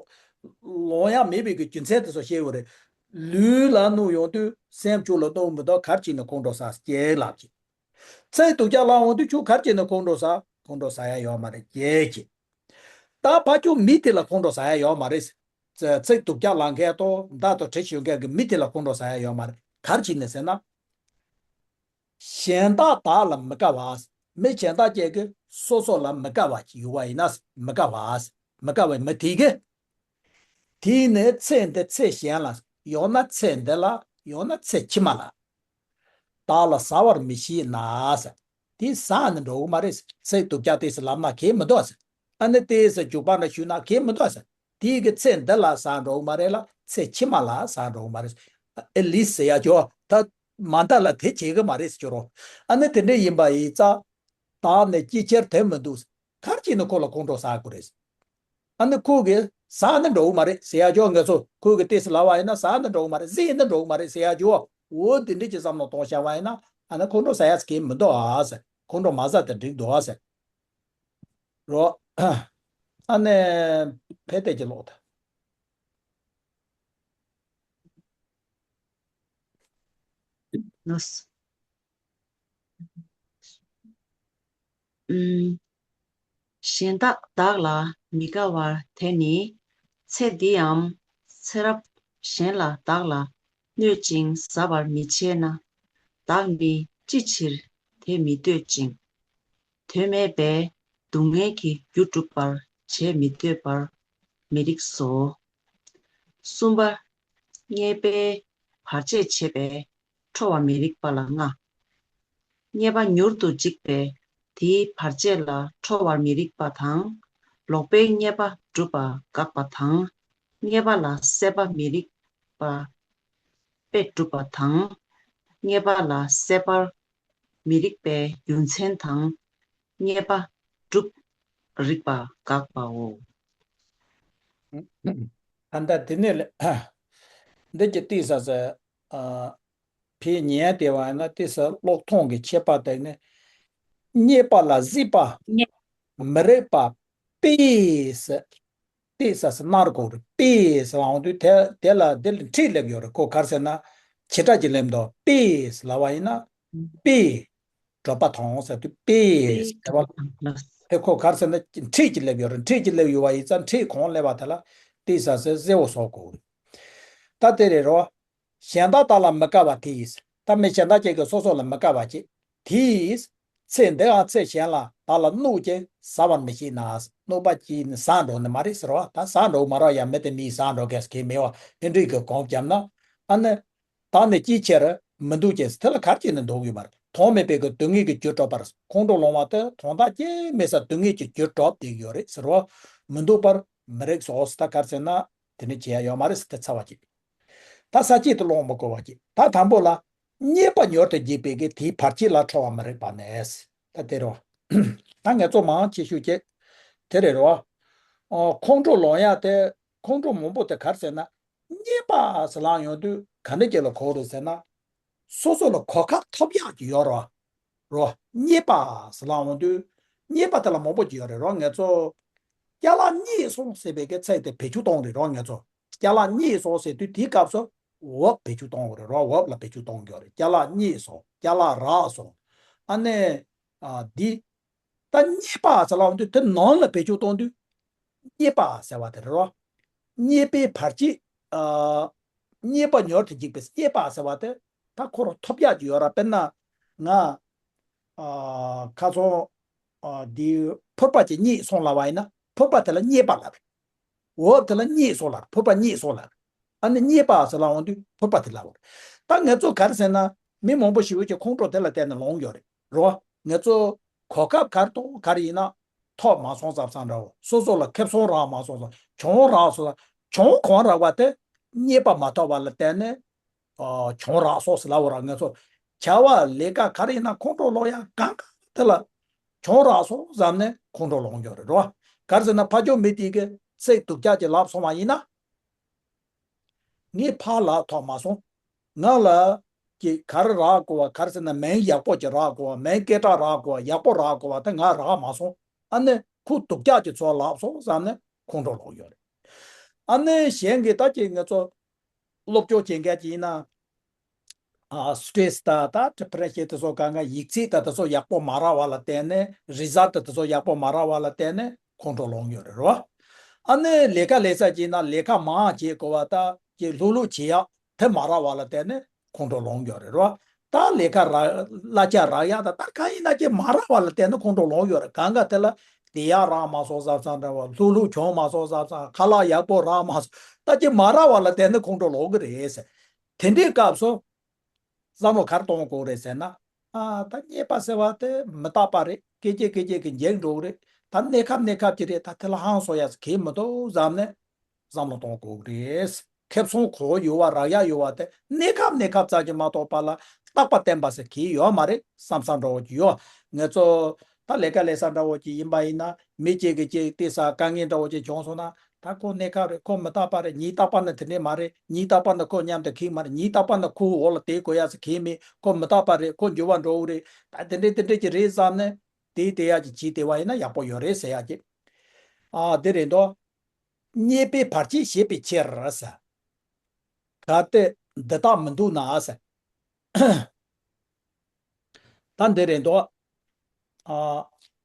ལོང་ཡག་མེད་པའི་གི་རྒྱུ་མཚན་དེ་ཚོ་ཤེས་དགོས་རེད། ལུས་ལ་གནོད་ཡོང་དུས་སེམས་ཁྱོད་ལ་གནོད་མི་འདུག་ག་རེ་བྱས་ནས་ཁོང་ཁྲོ་ཟ་ཟེར་ལབ་ཀྱི། ཚིག་སྡུག་ཅག་ལབ་འོང་དུས་ཁྱོད་ག་རེ་བྱས་ནས་ཁོང་ཁྲོ་ཟ། ཁོང་ཁྲོ་ཟ་ཡ་ཡོད་མ་རེད་ཅེས་བྱས། ད་ཕ་ཁྱོད་མི་དེ་ལ་ཁོང་ཁྲོ་ཟ་ཡ་ཡོད་མ་རེད། ཚིག་ཚིག་སྡུག་ཅག་ལབ་མཁན་དང་མདའ་དང་གྲི་ཞོན་མཁན་གྱི་མི་དེ་ལ་ཁོང་ཁྲོ་ཟ་ཡ་ཡོད་མ་རེད། ག་རེ་བྱས་ནས་ཟེར་ན། གཞན་དག་བདག་ལ་མི་དགའ་བ། མི་གཞན་དག་ཅིག་གིས་སོ་སོ་ལ་མི་དགའ་བ་ཅིག་ཡོད་པ་ཡིན་ན། མི་དགའ་བ། མི་དགའ་བའི་མི་དེ་གིས། དེ་ནས་ཚེ་འདི་ཚེ་གཞན་ལ། ཡང་ན་ཚེ་འདི་ལ། ཡང་ན་ཚེ་ཕྱི་མ་ལ། བདག་ལ་ཟ་བར་མི་ཤེས་ན་ཟེར། དེ་ཟ་ནི་འགྲོ་གི་མ་རེད་ཟེར། ཚིག་སྡུག་ཅག་དེ་ཟེར་ལབ་ན་གལ་མི་འདུག་ཟེར། ཨ་ནི་དེ་ཟེར་འཇུག་པ་འདྲ་ཞུས་ན་གལ་མི་འདུག་ཟེར། དེ་གི་ཚེ་འདི་ལ་ཟ་འགྲོ་གི་མ་རེད་ལ། ཚེ་ཕྱི་མ་ལ་ཟ་འགྲོ་གི་མ་རེད་ཟེར། ཨེ་ལིས་ཟེར་ཡ་ཅོ་ད་མ་མཐའ་ལ་དེ་བྱེད་གི་མ་རེད་ཟེར་ཅོ་རོ། ཨ་ནི་དེ་འདྲ་ཡིན་པ་ཡིན་ཙང་། བདག་ནི་ཅི་ཕྱིར་དེ་མི་འདུག་ག་རེ་བྱས་ནས་ཁོ་ལ་ཁོང་ཁྲོ་ཟ་དགོས་རེད། ཨ་ནི་ཁོ་གིས་ཟ་ནི་འགྲོ་གི་མ་རེད་ཟེར་ཡ་ཅོ། ང་ཚོ་ཁོ་གིས་ཏོག་ཙམ་ལབ་པ་ཡིན་ན་ཟ་ནི་འགྲོ་གི་མ་རེད། བཟས་ནི་འགྲོ་གི་མ་རེད་ཟེར་ཡ་ཅོ། འོ་དེ་འདྲ་ཅིག་བསམ་བློ་གཏོང་བཞག་པ་ཡིན་ན། ཨ་ནི་ཁོང་ཁྲོ་ཟ་ཡ་ཟེར་གི་མི་འདུག་ཨ་ཟེར། ཁོང་ཁྲོ་མ་ཟ་དེ་འགྲིག་འདུག་ཨ་ཟེར་རོ། ཨ་ནི་ཕལ་ཏེ་ཅིག་ལོག་ད། ལགས། ཨུམ། གཞན་དག་བདག་ལ་མི་དགའ་བ་དེ་ནི། ཚེ་འདིའམ་ཚེ་རབས་གཞན་ལ་བདག་ལ་གནོད་ཅིང་ཟ་བར་མི་བྱེད་ན། བདག་ནི་ཅི་ཕྱིར་དེ་མི་འདོད་ཅིང་། དོན་མེད་པའི་སྡུག་བསྔལ་གྱི་རྒྱུ་སྒྲུབ་པར་བྱེད་མི་འདོད་པར་མི་རིགས་སོ། གསུམ་པ། རྙེད་པས་བར་ཆད་བྱེད་པས་ཁྲོ་བར་མི་རིགས་པ་ལ་ལྔ། རྙེད་པ་མྱུར་དུ་འཇིག་པས་དེའི་བར་ཆད་ལ་ཁྲོ་བར་མི་རིགས་པ་དང་། ལོག་པའི་རྙེད་པ་སྒྲུབ་པ་དགག་པ་དང་། རྙེད་པ་ལ་སྲེད་པ་མི་རིགས་པ་དཔེ་སྒྲུབ་པ་དང་། རྙེད་པ་ལ་སྲེད་པར་མི་རིགས་པའི་རྒྱུ་མཚན་དང་། རྙེད་པ་སྒྲུབ་རིགས་པ་དགག་པའོ། ད་ལྟ་དེ་ནས་ལས་འདི་གི་ཏིས་ས་ས་ཨ། ཕའི་ཉན་དེ་བ་ན་ཏིས་ས་ཀློག་མཐོང་གི་ཁྱད་པར་དེ་ནི། རྙེད་པ་ལ་གཟིགས་པ་རྙེད་མི་རིགས་པ་པས་ཏིས་ས་ས་ནར་གོ་རེད། པས་ལབ་འོང་དུས་དེ་དེ་ལ་དེ་ལ་འཁྲིས་སླེབས་ཡོད་རེད། ཁོ་ག་རེ་ཟེར་ན་བྱེ་བྲག་ཅིག་སླེབས་འདུག་པས་ལབ་པ་ཡིན་ན་པས། གྲོད་པ་དྭངས་ཟེར་དུས་པས་ཟེར་བ། དེ་ཁོ་ག་རེ་ཟེར་ན་འཁྲིས་ཀྱི་སླེབས་ཡོད་རེད། འཁྲིས་ཀྱི་སླེབས་ཡོད་པ་ཡིན་ཙང་འཁྲིས་གང་སླེབས་པ་དེ་ལ་ཏིས་ས་ས་གསལ་བོ་བཟོ་དགོས་རེད། ད་དེ་རེད་རོ། གཞན་དག་བདག་ལ་མི་དགའ་བ་དེ་ཡིས། ད་མི་གཞན་དག་ཅིག་གིས་སོ་སོ་ལ་མི་དགའ་བ་ཅིག་དེ་ཡིས། ཚེ་འདི་འང་ཚེ་གཞན་ལ་བདག་ལ་གནོད་ཅིང་ཟ་བར་མི་བྱེད་ན། གནོད་པ་ཅིག་ནི་ཟ་འགྲོ་ནི་མ་རེད་ཟེར་བ། ད་ཟ་འགྲོ་མ་རེད་ཡ། མི་དེ་མིས་ཟ་འགྲོ་གལ་སྲིད་མེད་པ་ཕན་འབྲས་ཀྱི་གོང་བརྒྱབ་ན། ཨ་ནི། བདག་ནི་ཅིའི་ཕྱིར་མི་འདུག་ཅེས་དེ་ལ་ག་རེ་བྱས་ནས་འདུག་ཡོད་མ་རེད། གདོང་མེད་པའི་གི་སྡུག་བསྔལ་གྱི་རྒྱུར་གྲུབ་པར་ཁོང་ཁྲོ་ལངས་པ་དེ་དོན་དག་ཅི་མེད་སར་སྡུག་བསྔལ་གྱི་རྒྱུར་གྲུབ་བསྡད་ཡོད་རེད་ཟེར་བ། མི་འདུག་པར་མི་རིགས་སོ་ད་ག་རེ་ཟེར་ན། དེ་ནི་བྱེད་ཡ་ཡོད་མ་རེད་ཟེར་དེ་ཚར་བ་ཅིག་ད་ས་བཅད་དུ་ཀློག་མི་དགོས་པ་ཅིག་ད་དང་པོ་ལ། རྙེད་པ་མྱུར་དུ་འཇིག་པའི་གི་དེའི་བར་ཆད་ལ་ཁྲོ་བ་མི་རིགས་པ་ནས། ད་དེ་རོ། ད་ངས་ཚོ་མང་ཆེ་ཤོས་ཀྱི། དེ་རེད་རོ། ཨོ་ཁོང་ཁྲོ་ལངས་ཡ་དེ། ཁོང་ཁྲོ་མང་པོ་དེ་ག་རེ་ཟེར་ན། རྙེད་པ་ཟེར་ལངས་ཡོང་དུས་ག་འདྲ་ཅིག་ལ་གོ་རེད་ཟེར་ན། སོ་སོ་ལ་གོ་སྐབས་ཐོབ་ཡག་ཅིག་ཡོད་རོ། རོ། རྙེད་པ་ཟེར་ལངས་ཡོང་དུས། རྙེད་པ་དེ་ལ་མང་པོ་ཅིག་ཡོད་རེད་རོ། ངས་ཚོ། ཅ་ལག་རྙེད་སོང་ཟེར་བའི་གི་ཚིག་དེ་བེད་སྤྱོད་གཏོང་རེད་རོ། ངས་ཚོ། ཅ་ལག་རྙེད་སོང་ཟེར་དུས་དེའི་སྐབས་སུ་verb་བེད་སྤྱོད་གཏོང་དགོས་རེད་རོ། verb་ལ་བེད་སྤྱོད་གཏོང་དགོས་རེད། ཅ་ལག་རྙེད་སོང་། ཅ་ལག་རག་སོང་། ཨ་ནི། ཨ་འདི། ད་རྙེད་པ་ཟེར་ལབ་དུས་དེ་noun་ལ་བེད་སྤྱོད་གཏོང་དུས། རྙེད་པ་ཟེར་བ་དེ་རེད་རོ། རྙེད་པའི་བར་ཆད། ཨ་རྙེད་པ་མྱུར་དུ་འཇིག་པའི་རྙེད་པ་ཟེར་བ་དེ་ད་ཁོ་རང་ཐོབ་ཡག་ཅིག་ཡོད་ར། དཔེར་ན། ང་། ཨ་ཁ་སང་། ཨ་འདི་ཕོར་པ་ཅིག་རྙེད་སོང་ལབ་པ་ཡིན་ན་ཕོར་པ་དེ་ལ་རྙེད་པ་ལབ་རེད། འོབ་དེ་ལ་རྙེད་སོང་ལབ་རེད། ཕོར་པ་རྙེད་སོང་ལབ་རེད། ཨ་ནི་རྙེད་པ་ཟེར་ལབ་འོང་དུས་ཕོར་པ་དེ་ལབ་རེད། ད་ངས་ཚོ་ག་རེ་ཟེར་ན་མི་མང་པོ་ཞིག་གིས་ཁོང་ཁྲོ་དེ་ལ་བརྟེན་ནས་ལངས་ཡོད་རེད་རོ། ངས་ཚོ་གོ་སྐབས་ག་རེ་གཏོང་ག་རེ་ཡིན་ན་ཐོབ་མ་སོང་བསམ་བསམ་འདྲ་བོ། སོ་སོ་ལ་ཁེ་བཟང་རག་མ་སོང་བསམ། གྱོང་རག་སོང་ལ། གྱོང་གང་རག་པ་དེ་རྙེད་པ་མ་ཐོབ་པ་ལ་བརྟེན་ནས། ཨ་གྱོང་རག་སོང་ཟེར་ལབ་པ་ར། ངས་ཚོ་བྱ་བ་ལས་ཀ་ག་རེ་ཡིན་ན་ཁོང་ཁྲོ་ལངས་ཡ་གང་ག་དེ་ལ་གྱོང་རག་སོང་བསམ་ནས་ཁོང་ཁྲོ་ལངས་ཡོད་རེད་རོ། ག་རེ་ཟེར་ན་ཕར་ཕྱོགས་མི་དེ་གིས་ཚིག་སྡུག་ཅག་ཅིག་ལབ་སོང་བ་ཡིན་ན། ངས་ཕར་ལབ་ཐོབ་མ་སོང་། ང་ལ་ཀྱི་ག་རེ་རག་དགོས་པ། ག་རེ་ཟེར་ན་མིང་ཡག་པོ་ཅིག་རག་དགོས་པ། མིང་སྐད་གྲགས་རག་དགོས་པ། ཡག་པོ་རག་དགོས་པ་དེ་ང་རག་མ་སོང་། ཨ་ནི་ཁོ་སྡུག་ཅག་ཅིག་ཚོ་ལབ་སོང་བསམ་ནས་ཁོང་ཁྲོ་ལངས་ཡོད་རེད། ཨ་ནི་གཞན་གྱི་ད་ཀྱི་ངས་ཚོ་སློབ་སྦྱོང་བྱེད་མཁན་ཅིག་ཡིན་ན། ཨ་stress་དང་ད་depression་དེ་ཚོ་གང་ག་ཡིག་ཚད་དང་དེ་ཚོ་ཡག་པོ་མ་རག་པ་ལ་བརྟེན་ནས་result་དེ་ཚོ་ཡག་པོ་མ་རག་པ་ལ་བརྟེན་ནས་ཁོང་ཁྲོ་ལངས་ཡོད་རེད་རོ། ཨ་ནི་ལས་ཀ་ལས་ས་ཅིག་ན་ལས་ཀ་མང་བྱེད་དགོས་པ་དང་ཀྱི་ལྷུག་ལྷུག་བྱེད་ཡག་དེ་མ་རག་པ་ལ་བརྟེན་ནས་ཁོང་ཁྲོ་ལངས་ཡོད་རེད་རོ། ད་ལས་ཀ་རག་གླ་ཆ་རག་ཡག་དང་ད་གང་ཡིན་ན་ཅིག་མ་རག་པ་ལ་བརྟེན་ནས་ཁོང་ཁྲོ་ལངས་ཡོད་རེད། གང་ག་དེ་ལ་དེ་ཡག་རག་མ་སོང་བསམ་བསམ་འདྲ་བ། ལྷུག་ལྷུག་གྱོང་མ་སོང་བསམ་བསམ། ཁ་ལག་ཡག་པོ་རག་མ་སོང་། ད་ཅིག་མ་རག་པ་ལ་བརྟེན་ནས་ཁོང་ཁྲོ་ལངས་གི་རེད་ཟེར། དེ་འདྲའི་སྐབས་སུ་བསམ་བློ་ག་རེ་གཏོང་དགོས་རེད་ཟེར་ན། ཨ་ད་རྙེད་པ་ཟེར་བ་དེ་མི་རྟག་པ་རེད། སྐད་ཅིག་སྐད་ཅིག་གིས་འཇིག་འགྲོ་གི་རེད། ད་གནས་སྐབས་གནས་སྐབས་ཅིག་རེད། ད་དེ་ལ་ཧང་སངས་ཡག་གང་ཡང་མི་འདུག་བསམ་ནས་བསམ་བློ་གཏོང་དགོས་ཀྱི་རེད། ཁེ་བཟང་གང་ཡོད་པ་རག་ཡག་ཡོད་པ་དེ་གནས་སྐབས་གནས་སྐབས་ཙམ་གྱིས་མ་གཏོགས་པ་ལ་རྟག་པ་བརྟན་པ་ཟེར་གང་ཡང་ཡོད་མ་རེད་བསམ་བསམ་འདྲ་བོ་ཅིག་ཡོད། ངེད་ཚོ་ད་ལས་ཀ་ལས་ས་འདྲ་བོ་ཅིག་ཡིན་པ་ཡིན་ན་མི་གཅིག་གིས་གཅིག་བལྟས་ས་དཀའ་ངལ་འདྲ་བོ་ཅིག་བྱུང་སོང་ན། ད་ཁོ་གནས་སྐབས་རེད། ཁོ་མི་རྟག་པ་རེད། ཉིན་རྟག་པ་ན་དེ་འདྲས་མ་རེད། ཉིན་རྟག་པ་ན་ཁོ་མཉམ་དུ་ཁེགས་མ་རེད། ཉིན་རྟག་པ་ན་ཁོ་འོག་ལ་བསྡད་དགོས་ཡག་ཟེར་གང་ཡང་མེད། ཁོ་མི་རྟག་པ་རེད། ཁོ་འགྱུར་བ་འགྲོ་གི་རེད། ད་དེ་འདྲས་དེ་འདྲས་ཅིག་རེད་བསམ་ནས་དེ་བལྟས་ཡག་ཅིག་བྱས་བསྡད་པ་ཡིན་ན་ཡག་པོ་ཡོད་རེད་ཟེར་ཡག་ཅིག་ཨ་དེ་རེད་འདུག་རྙེད་པའི་བར་ཆད་ཞེས་པའི་ཕྱིར་ཟེར། གལ་ཏེ་འདི་དག་མི་འདུག་ན་ཟེར། ད་འདི་རེད་འདུག་ཨ་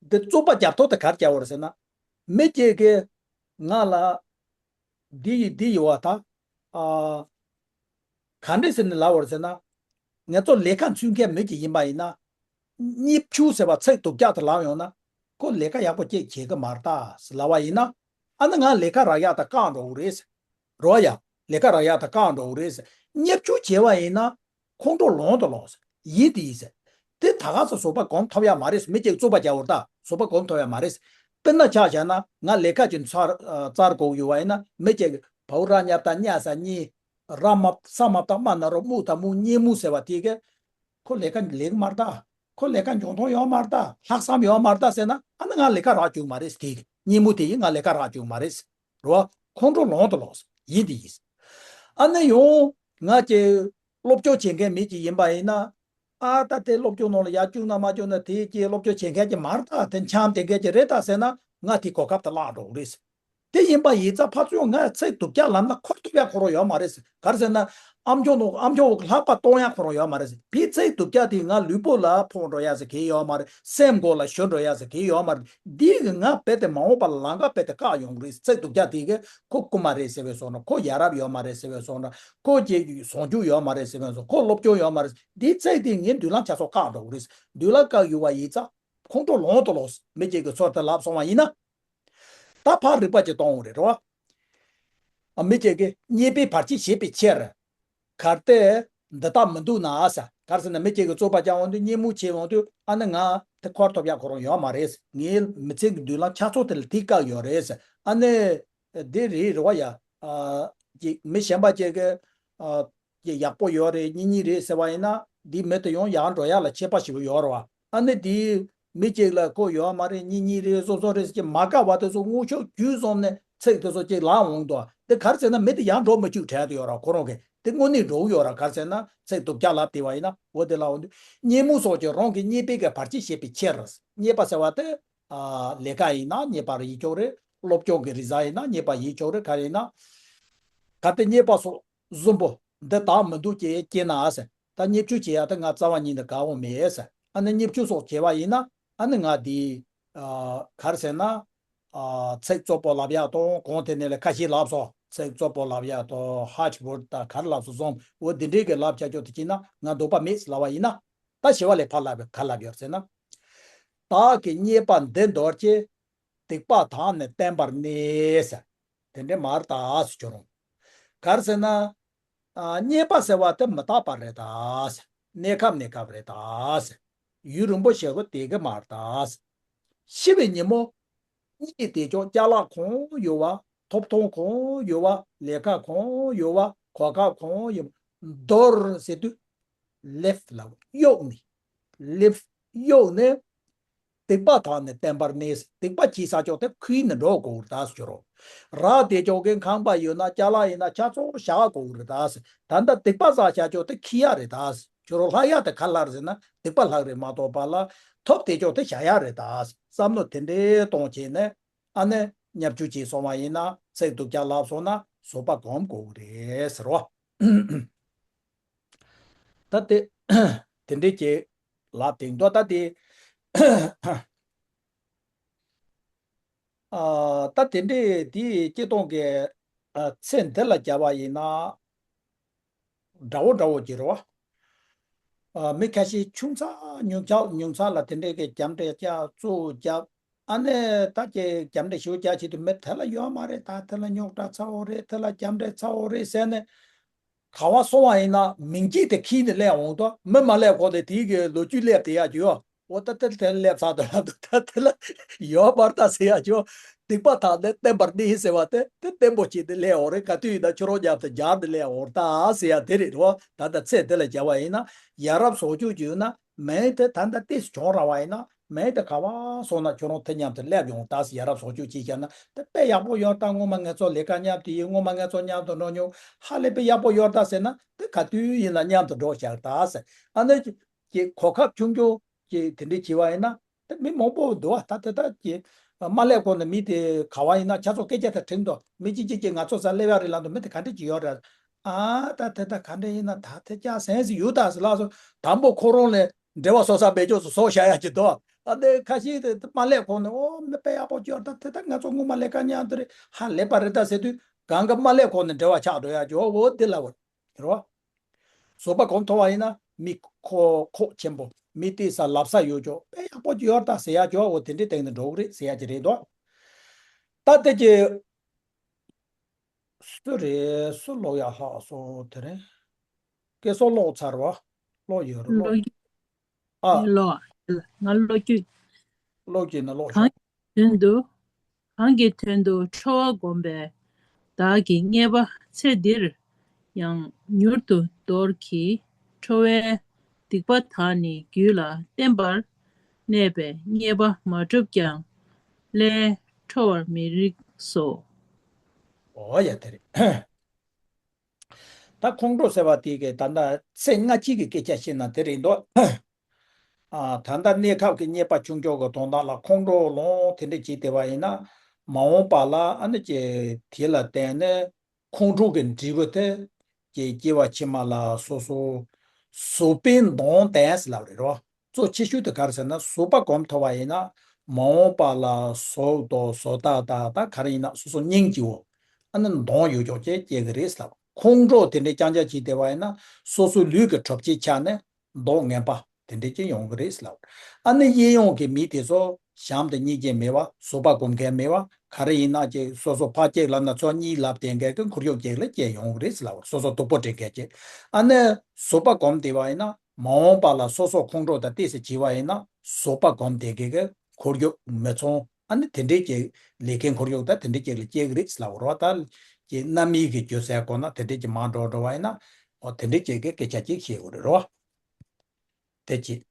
འདི་རྩོད་པ་རྒྱབ་ཐོག་དེ་ག་རེ་རྒྱབ་པ་རེད་ཟེར་ན། མི་གཅིག་གིས་ང་ལ་འདི་ཡི་འདི་ཡི་བ་ད་ཨ་ག་འདྲས་ཟེར་ནས་ལབ་པ་རེད་ཟེར་ན། ངེད་ཚོ་ལས་ཀ་འཚོལ་མཁན་མི་གཅིག་ཡིན་པ་ཡིན་ན། རྙེད་ཕྱུག་ཟེར་བ་ཚིག་སྡུག་ཅག་དེ་ལབ་ཡོང་ན། ཁོ་ལས་ཀ་ཡག་པོ་ཅིག་བྱེད་གི་མ་རེད་ད་ཟེར་ལབ་པ་ཡིན་ན། ཨ་ནི་ང་ལས་ཀ་རག་ཡག་དེ་བཀག་འགྲོ་གི་རེད་ཟེར། རོ་ཡ། ལས་ཀ་རག་ཡག་དེ་བཀག་འགྲོ་གི་རེད་ཟེར། རྙེད་ཕྱུག་བྱས་པ་ཡིན་ན། ཁོང་ཁྲོ་ལངས་དང་ལངས་ཟེར། ཡིན་དེ་ཡིན་ཟེར། དེ་ད་ག་ཚོད་བཟོད་པ་སྒོམ་ཐུབ་ཡག་མ་རེད་ཟེར། མི་གཅིག་རྩོད་པ་རྒྱག་པར་ད་བཟོད་པ་སྒོམ་ཐུབ་ཡག་མ་རེད་ཟེར། དཔེར་ན་ཆ་བཞག་ན་ང་ལས་ཀ་ཅིག་ཚར་ཨ་བཙལ་དགོས་ཡོད་པ་ཡིན་ན། མི་གཅིག་གིས་བའུ་ར་ཉབ་དང་གཉའ་ས་གཉིས། ར་མ་ས་མ་བཏགས་རྨ་ན་རོ་རྨུ་ད་རྨུ་རྙེད་རྨུག་ཟེར་བ་དེ་གིས། ཁོ་ལས་ཀ་ལས་ཀ་མ་རེད་ད། ཁོ་ལས་ཀ་འཇོན་ཐང་ཡོད་མ་རེད་ད། ལྷག་བསམ་ཡོད་མ་རེད་ད་ཟེར་ན། ཨ་ནི་ང་ལས་ཀ་རག་བཅུག་མ་རེད་ཟེར། དེ་གིས་རྙེད་རྨུག་དེ་ཡིས་ང་ལས་ཀ་རག་བཅུག་མ་རེད་ཟེར། རོ། ཁོང་ཁྲོ་ལངས་དང་ལངས་ཟེར། ཡིན་དེ་ཡིན་ཟེར། ཨ་ནི་ཡང་ང་གཅིག་སློབ་སྦྱོང་བྱེད་མཁན་མི་གཅིག་ཡིན་པ་ཡིན་ན། ཨ་ད་དེ་སློབ་སྦྱོང་ནང་ལ་ཡར་བཅུག་ན་མ་བཅུག་ན་དེ་གཅིག་སློབ་སྦྱོང་བྱེད་མཁན་གཅིག་མ་རེད་ད། དེ་འཁྱམས་བསྡད་མཁན་གཅིག་རེད་ད་ཟེར་ན། ང་དེ་གོ་སྐབས་དེ་བརླག་འགྲོ་གི་རེད་ཟེར། དེ་ཡིན་པ་ཡིན་ཙང་ཕར་ཚུར་ང་ཚིག་སྡུག་ཅག་ལབ་ན་འཁོར་ཐུབ་ཡག་ཁོ་རང་ཡོད་མ་རེད་ཟེར། ག་རེ་ཟེར་ན། ཨ་མཆོག་ནོ་ཨ་མཆོག་ལྷག་པ་གཏོང་ཡ་ཁོ་རང་ཡོད་མ་རེད་ཟེར། ཕི་ཚེག་དུབ་རྒྱག་དེ་ང་ལུས་པོ་ལ་ཕོག་འགྲོ་ཡ་ཟེར་གི་ཡོད་མ་རེད། སེམས་མགོ་ལ་ཞོན་འགྲོ་ཡ་ཟེར་གི་ཡོད་མ་རེད། འདི་གི་ང་རྦད་དེ་མ་འོངས་པ་ལ་ལམ་ཁ་རྦད་དེ་བཀག་ཡོང་གི་རེད། ཚེག་དུབ་རྒྱག་དེ་གི་ཁོ་རྐུན་མ་རེད་ཟེར་བའི་བཟོ་འདྲ། ཁོ་ཡ་རབས་ཡོད་མ་རེད་ཟེར་བའི་བཟོ་འདྲ། ཁོ་ཀྱི་ཟུང་འཇུག་ཡོད་མ་རེད་ཟེར་བའི་བཟོ། ཁོ་སློབ་སྦྱོང་ཡོད་མ་རེད། འདི་ཚེག་དེ་ངའི་མདུན་ལམ་ཆ་ཚང་བཀག་འགྲོ་གི་རེད། མདུན་ལམ་བཀག་ཡོད་པ་ཡིན་ཙང་ཁོང་ཁྲོ་ལངས་དུ་ལོག་མི་གཅིག་གི་ཚོར་དེ་ལབ་སོང་བ་ཡིན་ན། ད་ཕར་རིག་པ་ཅིག་གཏོང་འོང་རེད་རོ། ཨ་མི་གཅིག་གིས་རྙེད་པའི་བར་ཆད་བྱེད་པའི་ཕྱིར། གལ་ཏེ་འདི་ལྟར་མི་འདུག་ན་ཟེར། ག་རེ་ཟེར་ན་མི་གཅིག་གིས་རྩོད་པ་རྒྱག་འོང་དུས་གཉིད་མུག་བྱེད་འོང་དུས་ཨ་ནི་ང་དེ་འཁོར་ཐོབ་ཡག་ཁོ་རང་ཡོད་མ་རེད། ངའི་མི་ཚེ་གི་མདུན་ལམ་ཆ་ཚང་དེ་ལ་དེ་བཀག་ཡོད་རེད། ཨ་ནི་འདི་རེད་རེད་བ་ཡ། ཨ་ཅིག་མི་གཞན་པ་ཅིག་གིས་ཨ་ཅིག་ཡག་པོ་ཡོད་རེད་གཉིད་གཉིད་རེད་ཟེར་བ་ཡིན་ན་འདི་མི་དེ་ཡང་ཡར་འགྲོ་ཡག་ལ་ཆད་པ་ཞིག་ཡོད་རེད་བ། ཨ་ནི་དེའི་མི་གཅིག་ལ་ཁོ་ཡོད་མ་རེད། གཉིད་གཉིད་རེད། སོ་སོ་རེད་ཟེར་གྱི་མ་དགའ་བ་དེ་ཚོ་དངོས་ཤུགས་བརྒྱུད་གསུམ་ནས་ཚིག་དེ་ཚོ་གཅིག་ལངས་འོང་དོ། དེ་ག་རེ་ཟེར་ན་མི་དེ་ཡང་འགྲོ་མི་བཅུག་བྲལ་དུ་ཡོད་ར། ཁོ་རང་གིས་དེ་དངོས་གནས་འགྲོ་གི་ཡོད་ར། ག་རེ་ཟེར་ན་ཚིག་དུབ་རྒྱག་ལབ་དེ་བ་ཡིན་ན་འོ་དེ་ལ་འོ་དུས་གཉིད་མུག་སོགས་ཀྱིས་རང་གི་རྙེད་པའི་གི་བར་ཆད་བྱེད་པའི་ཕྱིར། རྙེད་པ་ཟེར་བ་དེ་ཨ་ལས་ཀ་ཡིན་ན་རྙེད་པ་རེད་ཡིན་ཆོག་རེད། སློབ་སྦྱོང་གི་རིག་གཞུང་ཡིན་ན་རྙེད་པ་ཡིན་ཆོག་རེད། ག་རེ་ཡིན་ན་གལ་ཏེ་རྙེད་པ་སོགས་གཟུམ་པོ་འདི་དག་མི་འདུག་ཅེས་སྐྱེས་ན་ཟེར། ད་བརྙས་བཅོས་བྱེད་ཡ་ད་ང་རྩ་བ་ཉིད་ནས་དགའ་བོ་མེད་ཟེར། ཨ་ནི་བརྙས་བཅོས་སོགས་བྱས་པ་ཡིན་ན་ཨ་ནི་ང་འདི་ཨ་ག་རེ་ཟེར་ན་ཨ་ཚིག་རྩུབ་པོ་ལབ་ཡ་དང་གོང་དེ་ནས་ལས་ཁ་ཤས་ལབ་སོང་། ཚིག་རྩུབ་པོ་ལབ་ཡ་དང་ཧར་ཤི་ཝར་ཌི་ད་ག་རེ་ལབ་སོང་གསུམ་འོ་འདི་འདྲའི་གི་ལབ་བྱ་ཆོག་དེ་བྱས་ན་ང་འདོད་པ་མེད་ལབ་པ་ཡིན་ན། ད་ཞི་བ་ལྷས་ཕར་ལབ་པའི་ག་ལབ་ཡོད་ཟེར་ན། བདག་གིས་རྙེད་པ་འདི་འདོར་གྱིས། སྡིག་པ་དག་ནི་བསྟེན་པར་གནས་ཟེར། དེ་འདྲའི་མར་ད་ཟེར་ཁྱོད་རང་། ག་རེ་ཟེར་ན། ཨ་རྙེད་པ་ཟེར་བ་དེ་མི་རྟག་པ་རེད་ད་ཟེར། གནས་སྐབས་གནས་སྐབས་རེད་ད་ཟེར། ཡུན་རིང་པོ་ཞིག་གི་དེ་གི་མར་ད་ཟེར། ཤི་བའི་ཉིན་མོ། གཉིད་དེ་ཅོག་ཅ་ལག་གང་ཡོད་བ། ཐོབ་ཐང་གང་ཡོད་བ། ལས་ཀ་གང་ཡོད་བ། གོ་སྐབས་གང་ཡོད་བ། འདོར་ཟེར་དུས། ལེབ་ལ་གཡུགས་ནས། ལེབ་གཡུགས་ནས། སྡིག་པ་དག་ནི་བསྟེན་པར་གནས། སྡིག་པ་བྱས་ས་ཅོག་དེ་ཁུར་ནས་འགྲོ་དགོས་རེད་ད་ཟེར་རོ། རག་དེ་ཅོག་གི་ཁང་པ་ཡོད་ན་ཅ་ལག་ཡིན་ན་ཆ་ཚང་བཞག་དགོས་རེད་ད་ཟེར། ད་ལྟ་སྡིག་པ་བསགས་ས་ཅོག་དེ་ཁུར་ཡ་རེད་ད་ཟེར། ཁྱོད་རང་ལྷག་ཡ་དེ་ག་ལྷག་རེད་ཟེར་ན་སྡིག་པ་ལྷག་རེད་མ་གཏོགས་པ་ལ་ཐོབ་དེ་ཅོག་དེ་བཞག་ཡ་རེད་ད་ཟེར། བསམ་བློ་དེ་འདྲའི་གཏོང་བྱས་ནས་ཨ་ནི་བརྙས་བཅོས་བྱས་སོང་བ་ཡིན་ན་ཚིག་སྡུག་ཅག་ལབ་སོང་ན་བཟོད་པ་སྒོམ་དགོས་རེད་ཟེར་རོ། ད་དེ་དེ་འདྲའི་ཅིག་ལབ་དེ་འདུག་ད་དེ་ཨ་ད་དེ་འདྲའི་དེའི་སྤྱི་སྟོང་གི་ཨ་ཚེ་འདི་ལ་བྱ་བ་ཡིན་ན་འདྲ་བོ་འདྲ་བོ་ཅིག་རེད་བ། ཨ་མི་ཁ་ཤས་ཆུང་ཚག་ཉུང་ཚག་ཉུང་ཚག་ལ་དེ་འདྲའི་གི་རྒྱབ་འདྲེ་རྒྱག་རྩོད་རྒྱབ། ཨ་ནི་ད་ཀྱི་རྒྱབ་འདྲེ་ཞུ་རྒྱག་བྱེད་དུས་མི་དེ་ལ་ཡོད་མ་རེད། ད་དེ་ལ་རྙོག་དྲ་ཚ་བོ་རེད། དེ་ལ་རྒྱབ་འདྲེ་ཚ་བོ་རེད་ཟེར་ནས། ག་བ་སོང་བ་ཡིན་ན་མིང་རྒྱུད་དེ་ཁྱེར་ནས་སླེབས་འོང་དོ། མི་མ་སླེབས་གོང་ནས་དེའི་གི་ལོ་རྒྱུས་སླེབས་དེ་ཡག་ཅིག་ཡོད། འོ་ད་དེ་དེ་སླེབས་ཚར་དོ་ལབ་དོ། ད་དེ་ལ་ཡོད་མར་ད་ཟེར་ཡག་ཅིག་ཡོད། སྡིག་པ་དག་ནི་བསྟེན་པར་གནས་ཟེར་བ་དེ་དེ་བརྟན་པོ་བྱས་ཏེ་སླེབས་འོང་རེད། ག་དུས་ཡིན་ན་ཁྱོད་རང་མཉམ་དུ་སྦྱར་ནས་སླེབས་འོང་ད་ཟེར་ཡག་དེ་རེད་རོ། ད་ལྟ་ཚེ་འདི་ལ་བྱ་བ་ཡིན་ན་ཡ་རབས་བཟོ་བཅོས་ཅིག་ཡོད་ན་མིང་དེ་ད་ལྟ་ཏོག་ཙམ་བྱུང་ར་བ་ཡིན་ན། མིང་དེ་ག་བ་སོང་ན་ཁྱོད་རང་དེ་མཉམ་དུ་སླེབས་ཡོང་ད་ཟེར། ཡ་རབས་བཟོ་བཅོས་བྱས་བཞག་ན་དེ་དཔེ་ཡག་པོ་ཡོད་ད། སྔོན་མ་ངེད་ཚོ་ལས་ཀ་མཉམ་དུ་ཡིན། སྔོན་མ་ངེད་ཚོ་མཉམ་དུ་འགྲོ་མྱོང་། ཧ་ལས་པའི་ཡག་པོ་ཡོད་ད་ཟེར་ན་དེ་ག་དུས་ཡིན་ན་མཉམ་དུ་འགྲོ་བཞག་ད་ཟེར། ཨ་ནི་ཀྱི་གོ་སྐབས་ཆུང་ཆུང་ཀྱི་དེ་འདྲ་བྱས་པ་ཡིན་ན་དེ་མི་མང་པོ་འདུག་བ། ད་དེ་ད་ཀྱི་མ་སླེབས་གོང་ནས་མི་དེ་ག་བ་ཡིན་ན་ཆ་ཚང་སྐད་ཆ་དེ་དྲིས་འདུག་མི་གཅིག་གཅིག་གིས་ང་ཚོ་སར་སླེབས་ཡག་རེད་ལབ་འདུག་མི་དེ་ག་འདྲ་ཅིག་ཡོད་རེད། ཨ་ད་དེ་ད་ག་འདྲ་ཡིན་ན་ད་དེ་ཅག་སེམས་སུ་ཡོད་ད་ཟེར་ལབ་སོང་། དང་པོ་ཁོ་རང་ལས་འབྲེལ་བ་བཟོ་ས་མེད་ཅོག་སུ་སོགས་བྱ་ཡག་ཅིག་འདུག་ཨ་ནི་ཁ་ཤས་དེ་མ་སླེབས་གོང་ནས་ཨོ་མི་དཔེ་ཡག་པོ་ཅིག་ཡོད་ད། དེ་ད་ང་ཚོ་སྔོན་མ་ལས་ཀ་མཉམ་དུ་རེད། ཧ་ལས་པ་རེད་ད་ཟེར་དུས་གང་ག་མ་སླེབས་གོང་ནས་འབྲེལ་བ་ཆགས་འགྲོ་ཡག་ཅིག་ཨོ་འོ་དེ་ལ་བར་རོ། བཟོད་པ་གོང་མཐོ་བ་ཡིན་ན་མི་ཁོ་ཁོག་ཆེན་པོ་མི་བལྟས་ས་ལབ་ས་ཡོད་ཅོག་དཔེ་ཡག་པོ་ཅིག་ཡོད་ད་ཟེར་ཡག་ཅིག་ཨོ་དེ་འདྲའི་སྟེང་ནས་འགྲོ་གི་རེད་ཟེར་ཡག་ཅིག་རེད་འདུག་ད་དེ་ཀྱི་སུ་རེད། སུ་ཀློག་ཡག་ལྷག་སོང་དེ་རིང་། སྐལ་བཟང་ཀློག་ཚར་བ། ཀློག་ཡོད་རེད་ཀློག་ཀློག་ཨ། ཀློག་ང་ཀློག་རྒྱུ། ཀློག་གི་ན་ཀློག་ཤོག་དོན་དུ། གང་གི་དོན་དུ་ཁྲོ་བ་བསྒོམས་པས། བདག་གིས་རྙེད་པ་ཚེ་འདིར་ཡང་མྱུར་དུ་འདོར་གྱིས། ཁྲོ་བའི་སྡིག་པ་དག་ནི་རྒྱུད་ལ་བརྟན་པར་གནས་པས། རྙེད་པ་མ་གྲུབ་ཀྱང་ལས་ཁྲོ་བར་མི་རིགས་སོ། འོ་ཡ་དེ་རེད། ད་ཁོང་ཁྲོ་ཟེར་བ་དེ་གི་ད་ལྟ་ཚེ་སྔ་ཕྱི་གི་སྐད་ཆ་བཤད་ན་དེ་རེད་འདུག་ཨ་ད་ལྟ་གནས་སྐབས་ཀྱི་རྙེད་པ་ཆུང་ཆུང་གི་དོན་དག་ལ་ཁོང་ཁྲོ་ལངས་དེ་འདྲ་བྱས་བསྡད་པ་ཡིན་ན་མ་འོངས་པ་ལ་ཨ་ནི་ཀྱི་དེ་ལ་བརྟེན་ནས་ཁོང་ཁྲོ་གི་འབྲས་བུ་དེ་ ཀྱི་སྐྱེ་བ་ཕྱི་མ་ལ་སོ་སོ་གཟུགས་པོའི་གདོང་བསྟན་ཟེར་ལབ་རེད་རོ། གཙོ་ཆེ་ཤོས་དེ་ག་རེ་ཟེར་ན་གཟུགས་པ་གོམས་ཐུབ་པ་ཡིན་ན་མ་འོངས་པ་ལ་གཟུགས་དང་བཟོ་ལྟ་དང་ད་ག་རེ་ཡིན་ན་སོ་སོ་སྙིང་རྗེ་བོ། ཨ་ནི་གདོང་ཡོད་ཀྱོག་ཅིག་སྐྱེ་གི་རེད་ཟེར་ལབ། ཁོང་ཁྲོ་དེ་འདྲའི་རྐྱང་རྐྱང་བྱས་བསྡད་པ་ཡིན་ན་སོ་སོའི་ལུས་ཀྱི་གྲུབ་ཆའི་ཆ་ནས་མདོག་ངན་པ་དེ་འདྲས་ཀྱི་ཡོང་གི་རེད་ཟེར་ལབ། ཨ་ནི་གཡས་གཡོན་གྱི་མི་དེ་ཚོ་བྱམས་དང་སྙིང་རྗེ་མེད་པ། གཟུགས་པ་གོམས་མཁན་མེད་པ། ག་རེ་ཡིན་ན་ཅིག་སོ་སོ་ཕར་གཅིག་ལབ་ན་ཚུར་གཉིས་ལབ་བསྡད་མཁན་གྱི་འཁོར་ཡུག་ཅིག་ལ་སྐྱེས་ཡོང་གི་རེད་ཟེར་ལབ། སོ་སོ་སྡུག་པོ་འདྲེན་མཁན་ཅིག། ཨ་ནི་གཟུགས་པ་གོམས་བསྡད་པ་ཡིན་ན་མ་འོངས་པ་ལ་སོ་སོ་ཁོང་ཁྲོ་དང་ཏོག་ཙམ་བྱས་པ་ཡིན་ན་གཟུགས་པ་གོམས་བསྡད་མཁན་གྱི་འཁོར་ཡུག་མི་ཚང་། ཨ་ནི་དེ་འདྲས་ཀྱི་ལས་ཀའི་འཁོར་ཡུག་དང་དེ་འདྲས་ཅིག་ལ་སྐྱེ་གི་རེད་ཟེར་ལབ་རོ། ད་ཀྱི་རྣམ་དབྱེ་གི་སྒྱུ་རྩལ་སྐོར་ན་དེ་འདྲས་ཀྱི་མར་འགྲོ་འགྲོ་བ་ཡིན་ན་འོ་དེ་འདྲས་ཅིག་གི་སྐད་ཆ་ཅིག་བཤད་དགོས་རེད་རོ། དེ་གཅིག།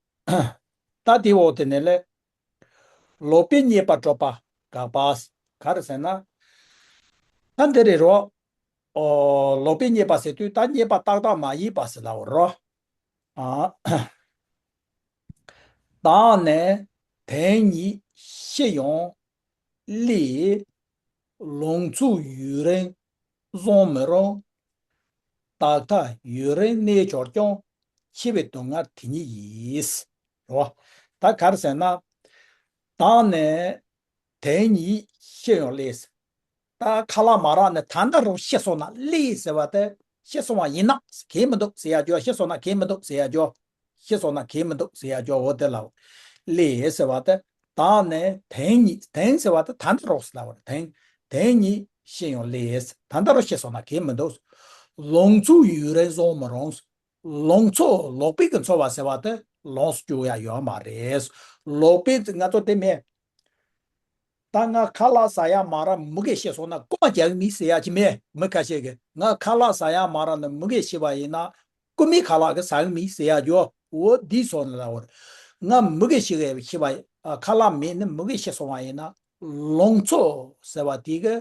ད་དེའི་འོག་དེ་ནས་ལས། ལོག་པའི་རྙེད་པ་སྤྲོད་པ་དགག་པ། ག་རེ་ཟེར་ན། ད་འདི་རེད་རོ། ཨོ། ལོག་པའི་རྙེད་པ་ཟེར་དུས་ད་རྙེད་པ་ཏག་ཏག་མ་ཡིན་པ་ཟེར་ལབ་རོ། ཨ། བདག་ནི་དོན་གཉིས་ཤེས་ཡང་བསླུས། ལོང་ཚུལ་ཡུན་རིང་བཟང་མི་རུང་། རྟག་མཐའ་ཡུན་རིང་གནས་གྱུར་ཀྱང་། འཆི་བའི་སྡུག་བསྔལ་དེ་ཉིད་ཡིན། རེད་བ། ད་ག་རེ་ཟེར་ན། བདག་ནི་དོན་གཉིས་ཤེས་ཡང་བསླུས། ད་ཁ་ལག་མ་རག་ནས་ད་ལྟ་རུ་ཤི་སོང་ན་བསླུས་ཟེར་བ་དེ། ཤི་སོང་བ་ཡིན་ན་གལ་མི་འདུག་ཟེར་ཡ་ཅོ། ཤི་སོང་ན་གལ་མི་འདུག་ཟེར་ཡ་ཅོ། ཤི་སོང་ན་གལ་མི་འདུག་ཟེར་ཡ་ཅོ། འོ་དེ་ལ་བསླུས་ཟེར་བ་དེ། བདག་ནི་དོན་གཉིས། དོན་ཟེར་བ་དེ་ད་ལྟ་རུ་ཟེར་ལབ་པ་རེད། དོན་དོན་གཉིས་ཤེས་ཡང་བསླུས། ད་ལྟ་རུ་ཤི་སོང་ན་གལ་མི་འདུག། ལོང་ཚུལ་ཡུན་རིང་བཟང་མི་རུང་། ལོང་ཚོ་ལོག་པའི་གི་འཚོ་བ་ཟེར་བ་དེ་ལོངས་སུ་སྤྱོད་ཡ་ཡོད་མ་རེད། ལོག་པའི་ང་ཚོ་དེ་མེད། ད་ང་ཁ་ལག་ཟ་ཡ་མ་རག་མུ་གེ་ཤི་སོང་ན་རྐུ་མ་རྒྱག་མི་ཟེར་ཡ་ཅི་མེད། མི་ཁ་ཤས་ཀྱིས་ང་ཁ་ལག་ཟ་ཡ་མ་རག་ནས་མུ་གེ་ཤི་བ་ཡིན་ན་རྐུ་མའི་ཁ་ལག་གི་ཟ་གི་མི་ཟེར་ཡ་ཡོད། འོ་འདི་སོང་ལ་འོ། ང་མུ་གེ་ཤི་གི་ཤི་བ་ཨ། ཁ་ལག་མེད་ནས་མུ་གེ་ཤི་སོང་བ་ཡིན་ན་ལོང་ཚོ་ཟེར་བ་དེ་གི་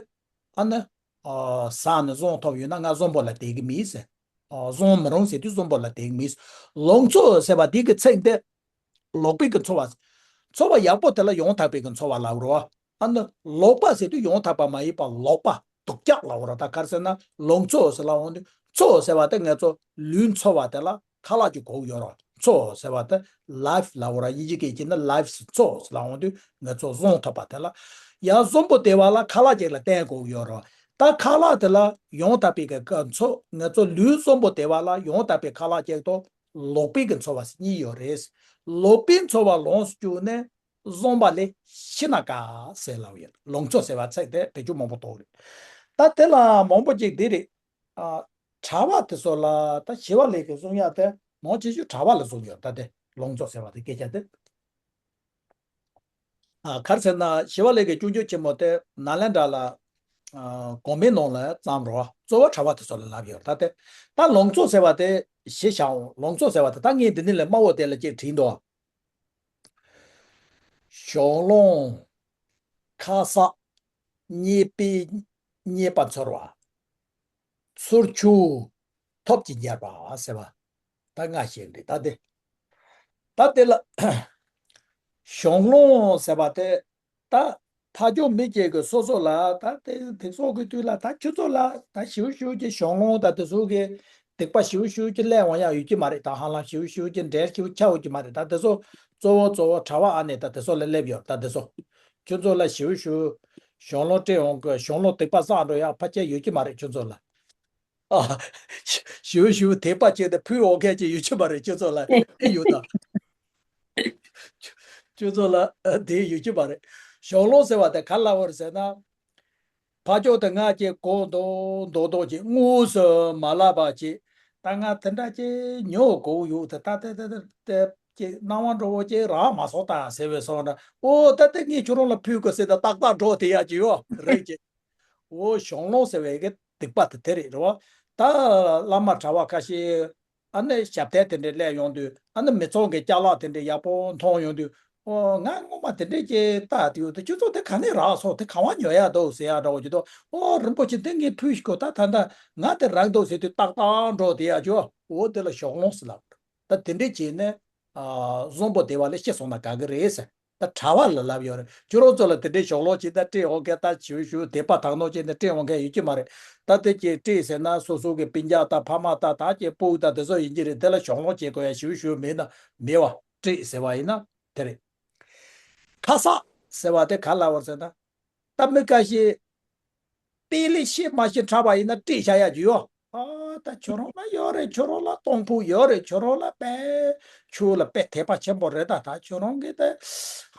ཨ་ནི། ཨ། ཟ་ནས་བཟང་ཐོབ་ཡོད་ན་ང་བཟང་པོ་ལ་བསྡད་ཀྱི་མིན་ཟེར། ཨ། བཟང་མི་རུང་ཟེར་དུས་བཟང་པོ་ལ་བསྡད་ཀྱི་མིན། ལོང་ཚོ་ཟེར་བ་འདི་གི་ཚིག་འདི། ལོག་པའི་གི་འཚོ་བ། འཚོ་བ་ཡག་པོ་དེ་ལ་ཡང་དག་པའི་གི་འཚོ་བ་ལབ་རོ། ཨ་ནི་ལོག་པ་ཟེར་དུས་ཡང་དག་པ་མ་ཡིན་པ་ལོག་པ་སྡུག་ཅག་ལབ་རོ། ད་ག་རེ་ཟེར་ན་ལོང་ཚོ་ཟེར་ལབ་འོང་དུས་ཚོ་ཟེར་བ་དེ་ང་ཚོ་ལུས་འཚོ་བ་དེ་ལ་ཁ་ལག་ཅིག་དགོས་ཡོད་རོ། ཚོ་ཟེར་བ་དེ་life ལབ་ར། དབྱིན་ཇི་སྐད་ཀྱི་ནི་life ཚོ་ལབ་འོང་དུས་ང་ཚོ་བཟང་ཐོབ་པ་དེ་ལ། ཡང་བཟང་པོ་བདེ་བ་ལ་ཁ་ལག་ཅིག་ལ་བརྟེན་དགོས་ཡོད་རོ། ད་ཁ་ལག་དེ་ལ་ཡང་དག་པའི་གི་ཀ་ཚོ་ང་ཚོ་ལུས་བཟང་པོ་བདེ་བ་ལ་ཡང་དག་པའི་ཁ་ལག་ཅིག་དང་ལོག་པའི་གི་འཚོ་བ་གཉིས་ཡོད་རེད། ལོག་པའི་འཚོ་བ་ལོངས་སུ་སྤྱོད་ནས་བཟང་པ་ལས་ཤི་ན་དགའ་ཟེར་ལབ་ཡོད། ལོང་ཚོ་ཟེར་བ་ཚིག་དེ་བེད་སྤྱོད་མང་པོ་གཏོང་རེད། ད་དེ་ལ་མང་པོ་ཅིག་འདི་རེད། ཨ། གྲྭ་པ་དེ་ཚོ་ལ་ད་ཞི་བ་ལྷས་ཀྱིས་གསུང་ཡག་དེ་མང་ཆེ་ཤོས་གྲྭ་པ་ལ་གསུང་ཡོད། ད་དེ་ལོངས་སྤྱོད་ཟེར་བ་དེ་སྐད་ཆ་དེ། ཨ། ག་རེ་ཟེར་ན་ཞི་བ་ལྷས་ཀྱི་སྤྱོད་འཇུག་ཆེན་མོ་དེ་ནཱ་ལེནྡྲ་ལ། ཨ། དགོན་པའི་ནང་ལ་བརྩམས་རོ། གཙོ་བོ་གྲྭ་པ་དེ་ཚོ་ལ་ལབ་ཡོད། ད་དེ་ད་ལོངས་སྤྱོད་ཟེར་བ་དེ་ཞི་བྱའོ། ལོངས་སྤྱོད་ཟེར་བ་དེ་ད་ངས་འདི་ནས་ལས་དམའ་བོ་དེ་ལ་ཅིག་བྲིས་འདུག། གཞན་སློང་། ཁ་གསག། རྙེད་པའི་རྙེད་པ་ཚོར་བ། ཚུར་ཆུད། ཐབས་ཀྱིས་སྦྱར་བ་ཟེར་བ། ད་ལྔ་ཞིག་རེད། ད་དེ། ད་དེ་ལ་གཞན་སློང་ཟེར་བ་དེ། ད་ཕ་ཆོས་མི་སྐྱེ་གི་སོ་སོ་ལ་ད་དེ་དེ་ཚོ་གི་དུས་ལ་ད་ཁྱོད་ཚོ་ལ་ད་ཞིབ་ཞིབ་ཀྱི་གཞན་སློང་ད་དེ་ཚོ་གི་སྡིག་པ་ཞིབ་ཞིབ་ཀྱི་སླེབས་འོང་ཡག་ཡོད་ཀྱི་མ་རེད། ད་ཧ་ལམ་ཞིབ་ཞིབ་ཀྱི་འབྲེལ་ཞིབ་ཆགས་ཡོད་ཀྱི་མ་རེད། ད་དེ་ཚོ་གཙོ་བོ་གཙོ་བོ་གྲྭ་པ་ཨ་ནེ་ད་དེ་ཚོ་ལ་སླེབས་ཡོད། ད་དེ་ཚོ་ཁྱོད་ཚོ་ལ་ཞིབ་ཞིབ་གཞན་སློང་སྤྲད་འོང་གི་གཞན་སློང་སྡིག་པ་བསགས་འགྲོ་ཡག་ཕལ་ཆེར་ཡོད་ཀྱི་མ་རེད་ཁྱོད་ཚོ་ལ། ཨ། ཞུ་ཞུ་དད་པ་བྱས་ཏེ་ཕུལ་འོང་མཁན་ཅིག་ཡོད་ཀྱི་མ་རེད་ཁྱོད་ཚོ་ལ། ཨེ་ཡོད་ད། ཁྱོད་ཚོ་ལ་ཨ་དེ་ཡོད་ཀྱི་མ་རེད། གཞན་སློང་ཟེར་བ་དེ་ག་ལ་བར་ཟེར་ན། ཕ་ཆོས་དེ་ང་ཅིག་གོ་མདོག་མདོག་མདོག་ཅིག་དངོས་སུ་མ་ལབ་པ་ཅིག། ད་ང་དེ་འདྲ་ཅིག་ཉོ་དགོས་ཡོད་དེ་ད་དེ་དེ་དེ་དེ་ཅིག་སྣང་བ་འགྲོ་བོ་ཅིག་རག་མ་སོང་ད་ཟེར་བའི་སོང་ན། ཨོ་ད་དེ་ངས་ཁྱོད་རང་ལ་ཕུལ་དགོས་ཟེར་ད་ཏག་ཏག་འགྲོ་དེ་ཡག་ཅིག་ཡོད་རེད་ཅིག། འོ་གཞན་སློང་ཟེར་བའི་གི་སྡིག་པ་དེ་དེ་རེད་རེད་བ། ད་བླ་མ་གྲྭ་བ་ཁ་ཤས་ཨ་ནི་ཞབས་བརྟན་དེ་འདྲས་སླེབས་ཡོང་དུས་ཨ་ནི་མི་ཚང་གི་ཅ་ལག་དེ་འདྲས་ཡག་པོ་མཐོང་ཡོང་དུས། ཨོ་ང་སྔོན་མ་དེ་འདྲས་ཀྱི་ལྟ་དེ་ཡོད་དུས་ཁྱོད་ཚོ་དེ་ག་ནས་རག་སོང་། དེ་ག་བ་ཉོ་ཡག་འདུག་ཟེར་ཡག་འདྲ་བོ་ཅིག་འདུག། ཨོ་རིན་པོ་ཆེ་དེ་ངས་ཕུལ་ཞིག་གོ། ད་ད་ད་ང་དེ་རག་འདུག་ཟེར་དུས་ཏག་ཏག་འགྲོ་དེ་ཡག་ཅོ། འོ་དེ་ལ་གཞན་སློང་ཟེར་ལབ། ད་དེ་འདྲས་བྱས་ནས་ཨ་བཟང་པོ་བདེ་བ་ལས་ཤི་སོང་ན་དགའ་གི་རེད་ཟེར། ད་གྲྭ་བ་ལ་ལབ་ཡོད་རེད། ཁྱོད་རང་ཚོ་ལ་དེ་འདྲའི་ཞོགས་ལོག་ཅིག་ད་སྤྲད་འོང་མཁན་ད་བྱིའུ་ཞུ་དད་པ་དག་སྣང་ཅན་དེ་སྤྲད་འོང་མཁན་ཡོད་ཀྱི་མ་རེད། ད་དེ་ཀྱི་སྤྲད་ཟེར་ན་སོ་སོ་གི་སྤུན་ཀྱག་དང་ཕ་མ་དང་ད་ཀྱི་སྤུ་གུ་དང་དེ་ཚོ་ཡིན་གྱི་རེད། དེ་ལ་ཞོགས་ལོག་བྱེད་དགོས་ཡ་བྱིའུ་ཞུ་མེད་ན་མེད་བ། སྤྲད་ཟེར་བ་ཡིན་ན་དེ་རེད། ཁ་གསག་ཟེར་བ་དེ་ག་ལབ་པ་རེད་ཟེར་ན། ད་མི་ཁ་ཤས་དཔེ་ལས་ཤེས་མ་ཤེས་འཁྲབ་པ་ཡིན་ན་སྤྲད་བཞག་ཡ་ཅིག་ཡོད། ཨ་ད་ཁྱོད་རང་ལ་ཡོད་རེད། ཁྱོད་རང་ལ་གཏོང་ཕོད་ཡོད་རེད། ཁྱོད་རང་ལ་དཔེ་ཁྱོད་ལ་དཔེ་དད་པ་ཆེན་པོ་རེད། ད་ད་ཁྱོད་རང་གིས་ད་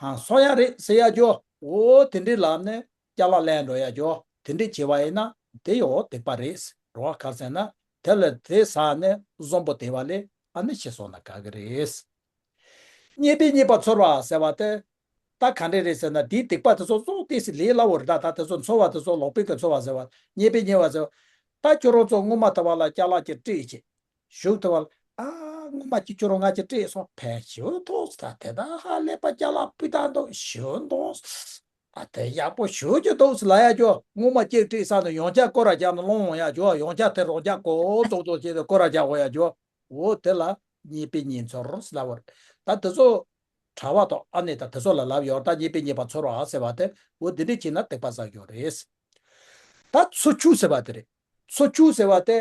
ཧང་སང་ཡ་རེད་ཟེར་ཡ་ཅིག་ཡོད། འོ་དེ་འདྲའི་ལམ་ནས་ཅ་ལག་ལེན་འགྲོ་ཡ་ཅིག་ཡོད། དེ་འདྲའི་བྱེད་པ་ཡིན་ན་དེ་ཡང་སྡིག་པ་རེད། རོགས་ག་རེ་ཟེར་ན་དེ་ལ་དེ་ཟ་ནས་གཟུངས་པོ་དེ་བ་ལས་ཨ་ནི་ཤི་སོང་ན་དགའ་གི་རེད། རྙེད་པས་རྙེད་པ་ཚོར་བ་ཟེར་བ་དེ། ད་ག་འདྲས་རེད་ཟེར་ན་དེའི་སྡིག་པ་དེ་ཚོ་ཙོག་ཏོག་ཙམ་ལས་སླ་བོ་རེད། ད་ད་དེ་ཚོ་ཚོར་བ་དེ་ཚོ་ལོག་པའི་གི་ཚོར་བ་ཟེར་བ། རྙེད་པས་རྙེད་པ་ཟེར་བ། ད་ཁྱོད་རང་ཚོ་སྔོན་མ་དེ་བ་ལ་ཅ་ལག་ཅིག་སྤྲད་ཅིག་བཞུགས་དེ་བ་ལ། ཨ་སྔོན་མ་ཅིག་ཁྱོད་རང་ང་ཅིག་སྤྲད་སོང་། ཕལ་ཆེར་ཐོག་ས་དེ་ད་ཧ་ལས་པ་ཅ་ལག་སྤུས་དག་འདུག་ཞུ་འདུག་ཨ་དེ་ཡག་པོ་ཞུ་རྒྱུ་འདུག་ཟེར་ལབ་ཡ་ཅོ། སྔོན་མ་ཅིག་སྤྲད་ས་ནས་ཡང་བསྐྱར་སྐོར་ར་རྒྱག་ནས་སློང་འོང་ཡ་ཅོ། ཡང་བསྐྱར་དེ་རོགས་རྒྱག་གོ་ཏོག་ཏོག་བྱས་ཏེ་སྐོར་ར་རྒྱག་འོང་ཡ་ཅོ། འོ་དེ་ལ་རྙེད་པས་རྙེད་ཚོར་ཟེར་ལབ་པ་རེད། ད་དེ་ཚོ་གྲྭ་བ་དང་ཨ་ནེ་དང་དེ་ཚོ་ལ་ལབ་ཡོད། ད་རྙེད་པས་རྙེད་པ་ཚོར་བ་ཟེར་བ་དེ་འོ་འདི་འདྲས་བྱས་ན་སྡིག་པ་བསགས་ཡོད་རེད། ད་འཚོ་བཅུད་ཟེར་བ་དེ་རེད། འཚོ་བཅུད་ཟེར་བ་དེ་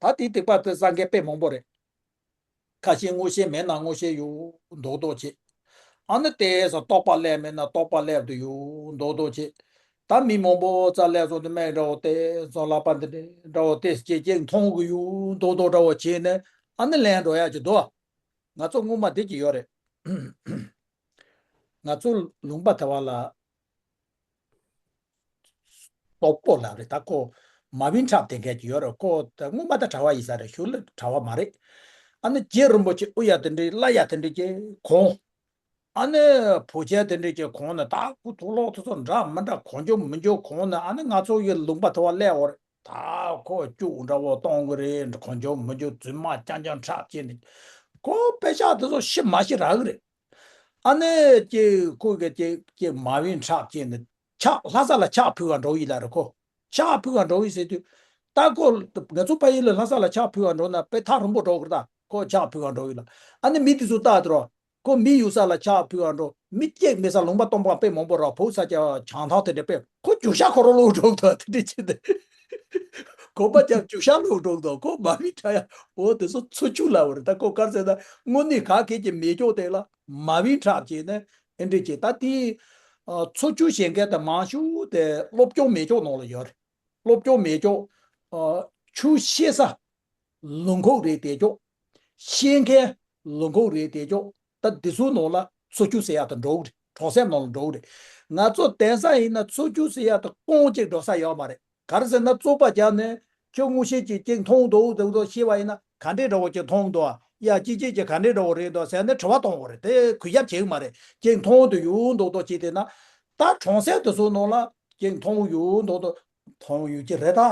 ད་དེའི་སྡིག་པ་དེ་བསགས་མཁན་དཔེ་མང་པོ་རེད། ཁ་ཤས་མངོན་ཤེས་མེད་ན་མངོན་ཤེས་ཡོད་མདོག་མདོག་བྱེད། ཨ་ནི་དེ་ཚོ་རྟོགས་པ་སླེབས་མེད་ན་རྟོགས་པ་སླེབས་དུ་ཡོད་མདོག་མདོག་བྱེད། ད་མི་མང་པོ་རྩ་ལས་སོང་དུ་སྨན་འདྲ་བོ་དེ་ཚོ་ལག་པ་འདི་འདྲ་འདྲ་བོ་དེ་སྐྱེ་སྐྱེ་མཐོང་གི་ཡོད་མདོག་མདོག་འདྲ་བོ་བྱས་ནས་ཨ་ནི་ལེན་འགྲོ་ཡ་ཅིག་འདུག་ང་ཚོ་སྔོན་མ་དེ་ཅིག་ཡོད་རེད། ང་ཚོ་ལུང་པ་དེ་བ་ལ་སྟོབས་པོ་ལབ་རེད། ད་ཁོ་མ་བིན་ཁྲབ་དེ་འགས་ཀྱི་ཡོད་རེད། ཁོ་ད་སྔོན་མ་ད་གྲྭ་བ་ཡིན་ས་རེད། ཤུལ་ལ་གྲྭ་བ་མ་རེད། ཨ་ནི་རྗེ་རིན་པོ་ཆེ་དབུ་ཡ་དེ་འདྲའི་བླ་ཡ་དེ་འདྲའི་ཀྱི་གོང་། ཨ་ནི་བུ་ཆེ་དེ་འདྲའི་ཀྱི་གོང་ནས་ད་ཁོ་དུག་ལོག་དེ་ཚོ་འདྲ་མི་འདྲ་གང་བྱུང་མི་བྱུང་གོང་ནས་ཨ་ནི་ང་ཚོ་ཡི་ལུང་པ་དེ་བ་སླེབས་འོ་རེད། ད་ཁོ་སྐྱུག་འདྲ་བོ་གཏོང་གི་རེད། གང་བྱུང་མི་བྱུང་རྫུན་མ་རྐྱང་རྐྱང་ཁྲབ་བྱས་ནས་ཁོ་དཔེ་ཆ་དེ་ཚོ་ཤི་མ་ཤི་རག་གི་རེད། ཨ་ནི་ཀྱེ་ཁོ་གི་ཀྱེ་ཀྱེ་མ་བིན་ཁྲབ་བྱས་ནས་ཕྱག་ལྷ་ས་ལ་ཕྱག་ཕུལ་བ་འགྲོ་ཡི་ལ་རེད་ཁོ། ཕྱག་ཕུལ་བ་འགྲོ་ཡི་ཟེར་དུས། ད་ཁོ་ང་ཚོ་ཕ་ཡུལ་ལ་ལྷ་ས་ལ་ཕྱག་ཕུལ་བ་འགྲོ་ན་དཔེ་ཐག་རིང་པོ་འགྲོ་གི་རེད། ད་ཁོ་ཕྱག་ཕུལ་བ་འགྲོ་ཡི་ལ། ཨ་ནི་མི་དེ་ཚོ་ལྟ་དུ་རོ། ཁོ་མི་ཡོད་ས་ལ་ཕྱག་ཕུལ་བ་འགྲོ། མི་སྐྱེ་མེད་ས་ལུང་པ་སྟོང་པ་དཔེ་མང་པོ་ར་བོད་ས་ཀྱ་བྱང་ཐང་དེ་འདྲ་དཔེ་ཁོ་རྒྱུག་ཤ་ཁོ་རོ་ལོག་འགྲོ་གི་འདུག་དེ་འདྲ་བྱས་ཏེ། གོམ་པ་རྒྱབ་རྒྱུག་ཤ་ལོག་འགྲོ་གི་འདུག་ཁོ་མ་བིན་ཁྲབ་ཡ། འོ་དེ་ཚོ་འཚོ་བཅུད་ལབ་པ་རེད། ད་ཁོ་ག་རེ་ཟེར་ན་དངོས་གནས་ག་གེ་ཀྱི་མེ་སྒྱོགས་དེ་ལ་མ་བིན་ཁྲབ་བྱས་ནས་ཨེ་འདྲ་བྱས། ད་དེ་འཚོ་བཅུད་བྱེད་མཁན་དེ་མང་ཤོས་དེ་སློབ་སྦྱོང་མེ་སྒྱོགས་ནང་ལ་ཡོད་རེད། སློབ་སྦྱོང་མེ་སྒྱོགས། ཆོས་ཤེས་ས་ལུང་ཁོག་རེད་དེ་ཅོག་ཤེས་མཁན་ལུང་ཁོག་རེད་དེ་ཅོག་ད་འདི་ཚོའི་ནང་ལ་འཚོ་བཅུད་ཟེར་ཡག་དང་འགྲོ་གི་རེད། གྲོང་གསེབ་ནང་ལ་འགྲོ་གི་རེད། ང་ཚོ་དེང་སང་ཡིན་ན་འཚོ་བཅུད་ཟེར་ཡག་དང་རྐང་གཅིག་འགྲོ་ས་ཡོད་མ་རེད། ག་རེ་ཟེར་ན་བཙོག་པ་རྒྱག་ནས་ཁྱོད་དངོས་གཞི་ཅིག་ཅིག་མཐོང་འདུག་འདུག་འདུག་ཤེས་པ་ཡིན་ན་ག་འདྲའི་འདྲ་བོ་ཅིག་མཐོང་འདུག་ཡ་ཅིག་ཅིག་ཅིག་ག་འདྲའི་འདྲ་བོ་རེད་འདུག་ཟེར་ནས་དྲི་བ་གཏོང་བ་རེད། དེ་གུས་ཞབས་བྱེད་གི་མ་རེད། ཅིག་མཐོང་འདུག་ཡོད་འདུག་འདུག་ཅིག་དེ་ན་ད་གྲོང་གསེབ་དེ་ཚོའི་ནང་ལ་ཅིག་མཐོང་ཡོད་འདུག་འདུག་མཐོང་ཡོད་ཀྱི་རེད་ད།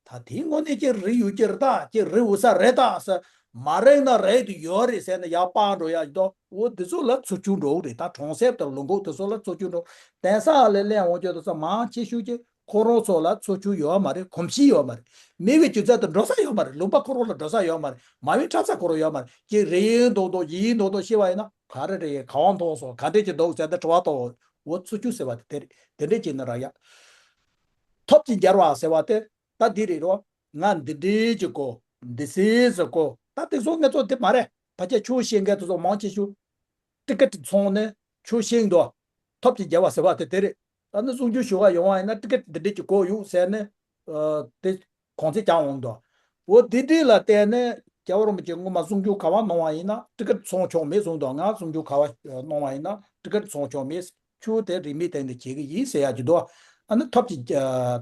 ད་དེའི་དངོས་གནས་ཀྱི་རིག་ཡོད་ཀྱི་རེད་ད། ཀྱི་རིག་འོས་ས་རེད་ད་ཟེར། མ་རིག་ན་རིག་ཏུ་ཡོད་རེད་ཟེར་ནས་ཡར་སྤང་འགྲོ་ཡག་ཡོད་དོ། འོ་འདི་ཚོ་ལ་འཚོ་བཅུད་འགྲོ་གི་རེད། ད་གྲོང་གསེབ་དང་ལུང་ཁོག་དེ་ཚོ་ལ་འཚོ་བཅུད་འགྲོ། དེང་སང་ལས་ལེན་འོང་རྒྱུ་དེ་ཚོ་མང་ཆེ་ཤོས་ཀྱི་ཁོ་རང་ཚོ་ལ་འཚོ་བཅུད་ཡོད་མ་རེད། གོམས་གཤིས་ཡོད་མ་རེད། མི་གི་སྒྱུ་རྩལ་དུ་འགྲོ་ས་ཡོད་མ་རེད། ལུང་པ་ཁོ་རང་ལ་འགྲོ་ས་ཡོད་མ་རེད། མ་བིན་འཁྲབ་ས་ཁོ་རང་ཡོད་མ་རེད། ཀྱི་རེད་ཡིན་མདོག་མདོག་ཡིན་མདོག་མདོག་ཤེས་པ་ཡིན་ན་ག་རེ་རེད། ག་བ་མཐོང་སོང་། ག་འདྲས་ཀྱི་འདུག་ཟེར་ཏེ་དྲི་བ་གཏོང་། འོ་འཚོ་བཅུད་ཟེར་བ་དེ་དེ་རེད། དེ་འདྲས་ཀྱི་ནི་ར་ཡ། ཐབས་ཀྱི་རྒྱལ་བ་ཟེར་བ་དེ། ད་འདི་རེད་རོ། ང་འདི་འདྲའི་ཅིག་གོ། འདི་སེ་ཟེར་གོ། ད་དེ་ཚོ་ངེད་ཚོ་དེ་མ་རེད། ཕ་ཆེ་ཆོས་ཤེས་མཁན་དེ་ཚོ་མང་ཆེ་ཤོས། ཊི་ཀེ་ཊི་ཚོང་ནས་ཆོས་ཤེས་འདུག་ཐོབ་ཀྱི་རྒྱལ་བ་ཟེར་བ་དེ་དེ་རེད། ད་ནི་གསུང་རྒྱུ་ཞུ་བ་ཡོང་བ་ཡིན་ན་ཊི་ཀེ་ཊི་འདི་འདྲའི་ཅིག་གོ་ཡོད་ཟེར་ནས། དེ་གོང་ཚད་བྱང་འོང་འདུག་འོ་འདི་འདྲའི་ལ་བརྟེན་ནས་རྒྱལ་བ་རིན་པོ་ཆེ་སྔོན་མ་གསུང་རྒྱུ་ག་བ་གནང་བ་ཡིན་ན་ཊི་ཀེ་ཊི་ཚོང་ཆོག་མེད་གསུངས་འདུག་ང་གསུང་རྒྱུ་ག་བ་གནང་བ་ཡིན་ན་ཊི་ཀེ་ཊི་ཚོང་ཆོག་མེད། ཆུ་དེ་རིན་མེད་སྟེང་དུ་བྱེད་ཀྱི་ཡིན་ཟེར་ཡག་གི་འདུག་ཨ་ནི་ཐོབ་ཀྱི་ད་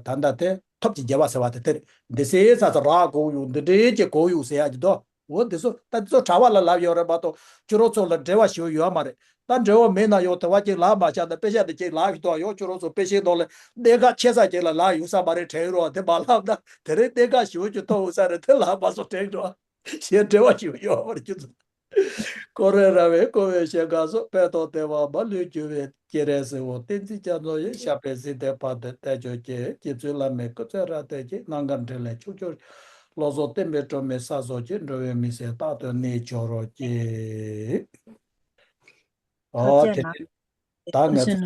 ལྟ་དེ་ཐོབ་ཀྱི་རྒྱལ་བ་ཟེར་བ་དེ་དེར་འདི་སེ་ས་ས་རག་གོ་ཡོད། འདི་འདྲའི་ཅིག་གོ་ཡོད་ཟེར་ཡག་གི་འདུག་འོ་འདི་ཚོ་ད་འདི་ཚོ་གྲྭ་བ་ལ་ལབ་ཡོད་རེད་མ་གཏོགས་ཁྱོད་རང་ཚོ་ལ་འབྲེལ་བ་ཞུ་ཡོད་མ་རེད། ད་འབྲེལ་བ་མེད་ན་ཡོད་དེ་བ་ཅིག་ལབ་མ་བྱ་ན་དཔེ་ཤ་དེ་ཅིག་ལབ་ཀྱི་འདུག་ཡོད་ཁྱོད་རང་ཚོ་དཔེ་ཤེས་འདོག་ལས་གནད་འགག་ཆེ་ས་ཅིག་ལ་ལབ་ཡོད་ས་མ་རེད་དྲན་རོགས། དེ་མ་ལབ་ན་དེ་རིང་གནད་འགག་ཞུ་རྒྱུ་ཐོག་ཡོད་ས་རེད། དེ་ལབ་མ་སོང་དྲན་རོགས། ཞེས་འབྲེལ་བ་ཞུ་ཡོད་མ་རེད་ཁྱོད་ཚོ། འཁོར་བའི་ར་བས་བསྐོར་བའི་ཞིང་ཁམས་སུ། དཔལ་དང་བདེ་བ་མ་ལུས་འབྱུང་བའི་སྐྱེ་རེ་ཟེར་བ། བསྟན་འཛིན་རྒྱ་མཚོ་ཡི་ཞབས་པད་སྲིད་མཐའི་བར་དུ་བརྟན་བཅོས་ཀྱི། རྗེ་བཙུན་བླ་མའི་སྐུ་ཚེ་རབ་བརྟན་ཅིང་། རྣམ་དཀར་འཕྲིན་ལས་ཕྱུག་འགྱུར་ཅིང་། བློ་བཟང་བསྟན་པའི་སྒྲོན་མེ་གསལ་རྫོགས་ཤིང་། འགྲོ་བའི་མི་ཚེ་རྟག་ཏུ་གནས་གྱུར་ཅིག་ཐུགས་རྗེ་གནང་། ད་ང་ཚོ་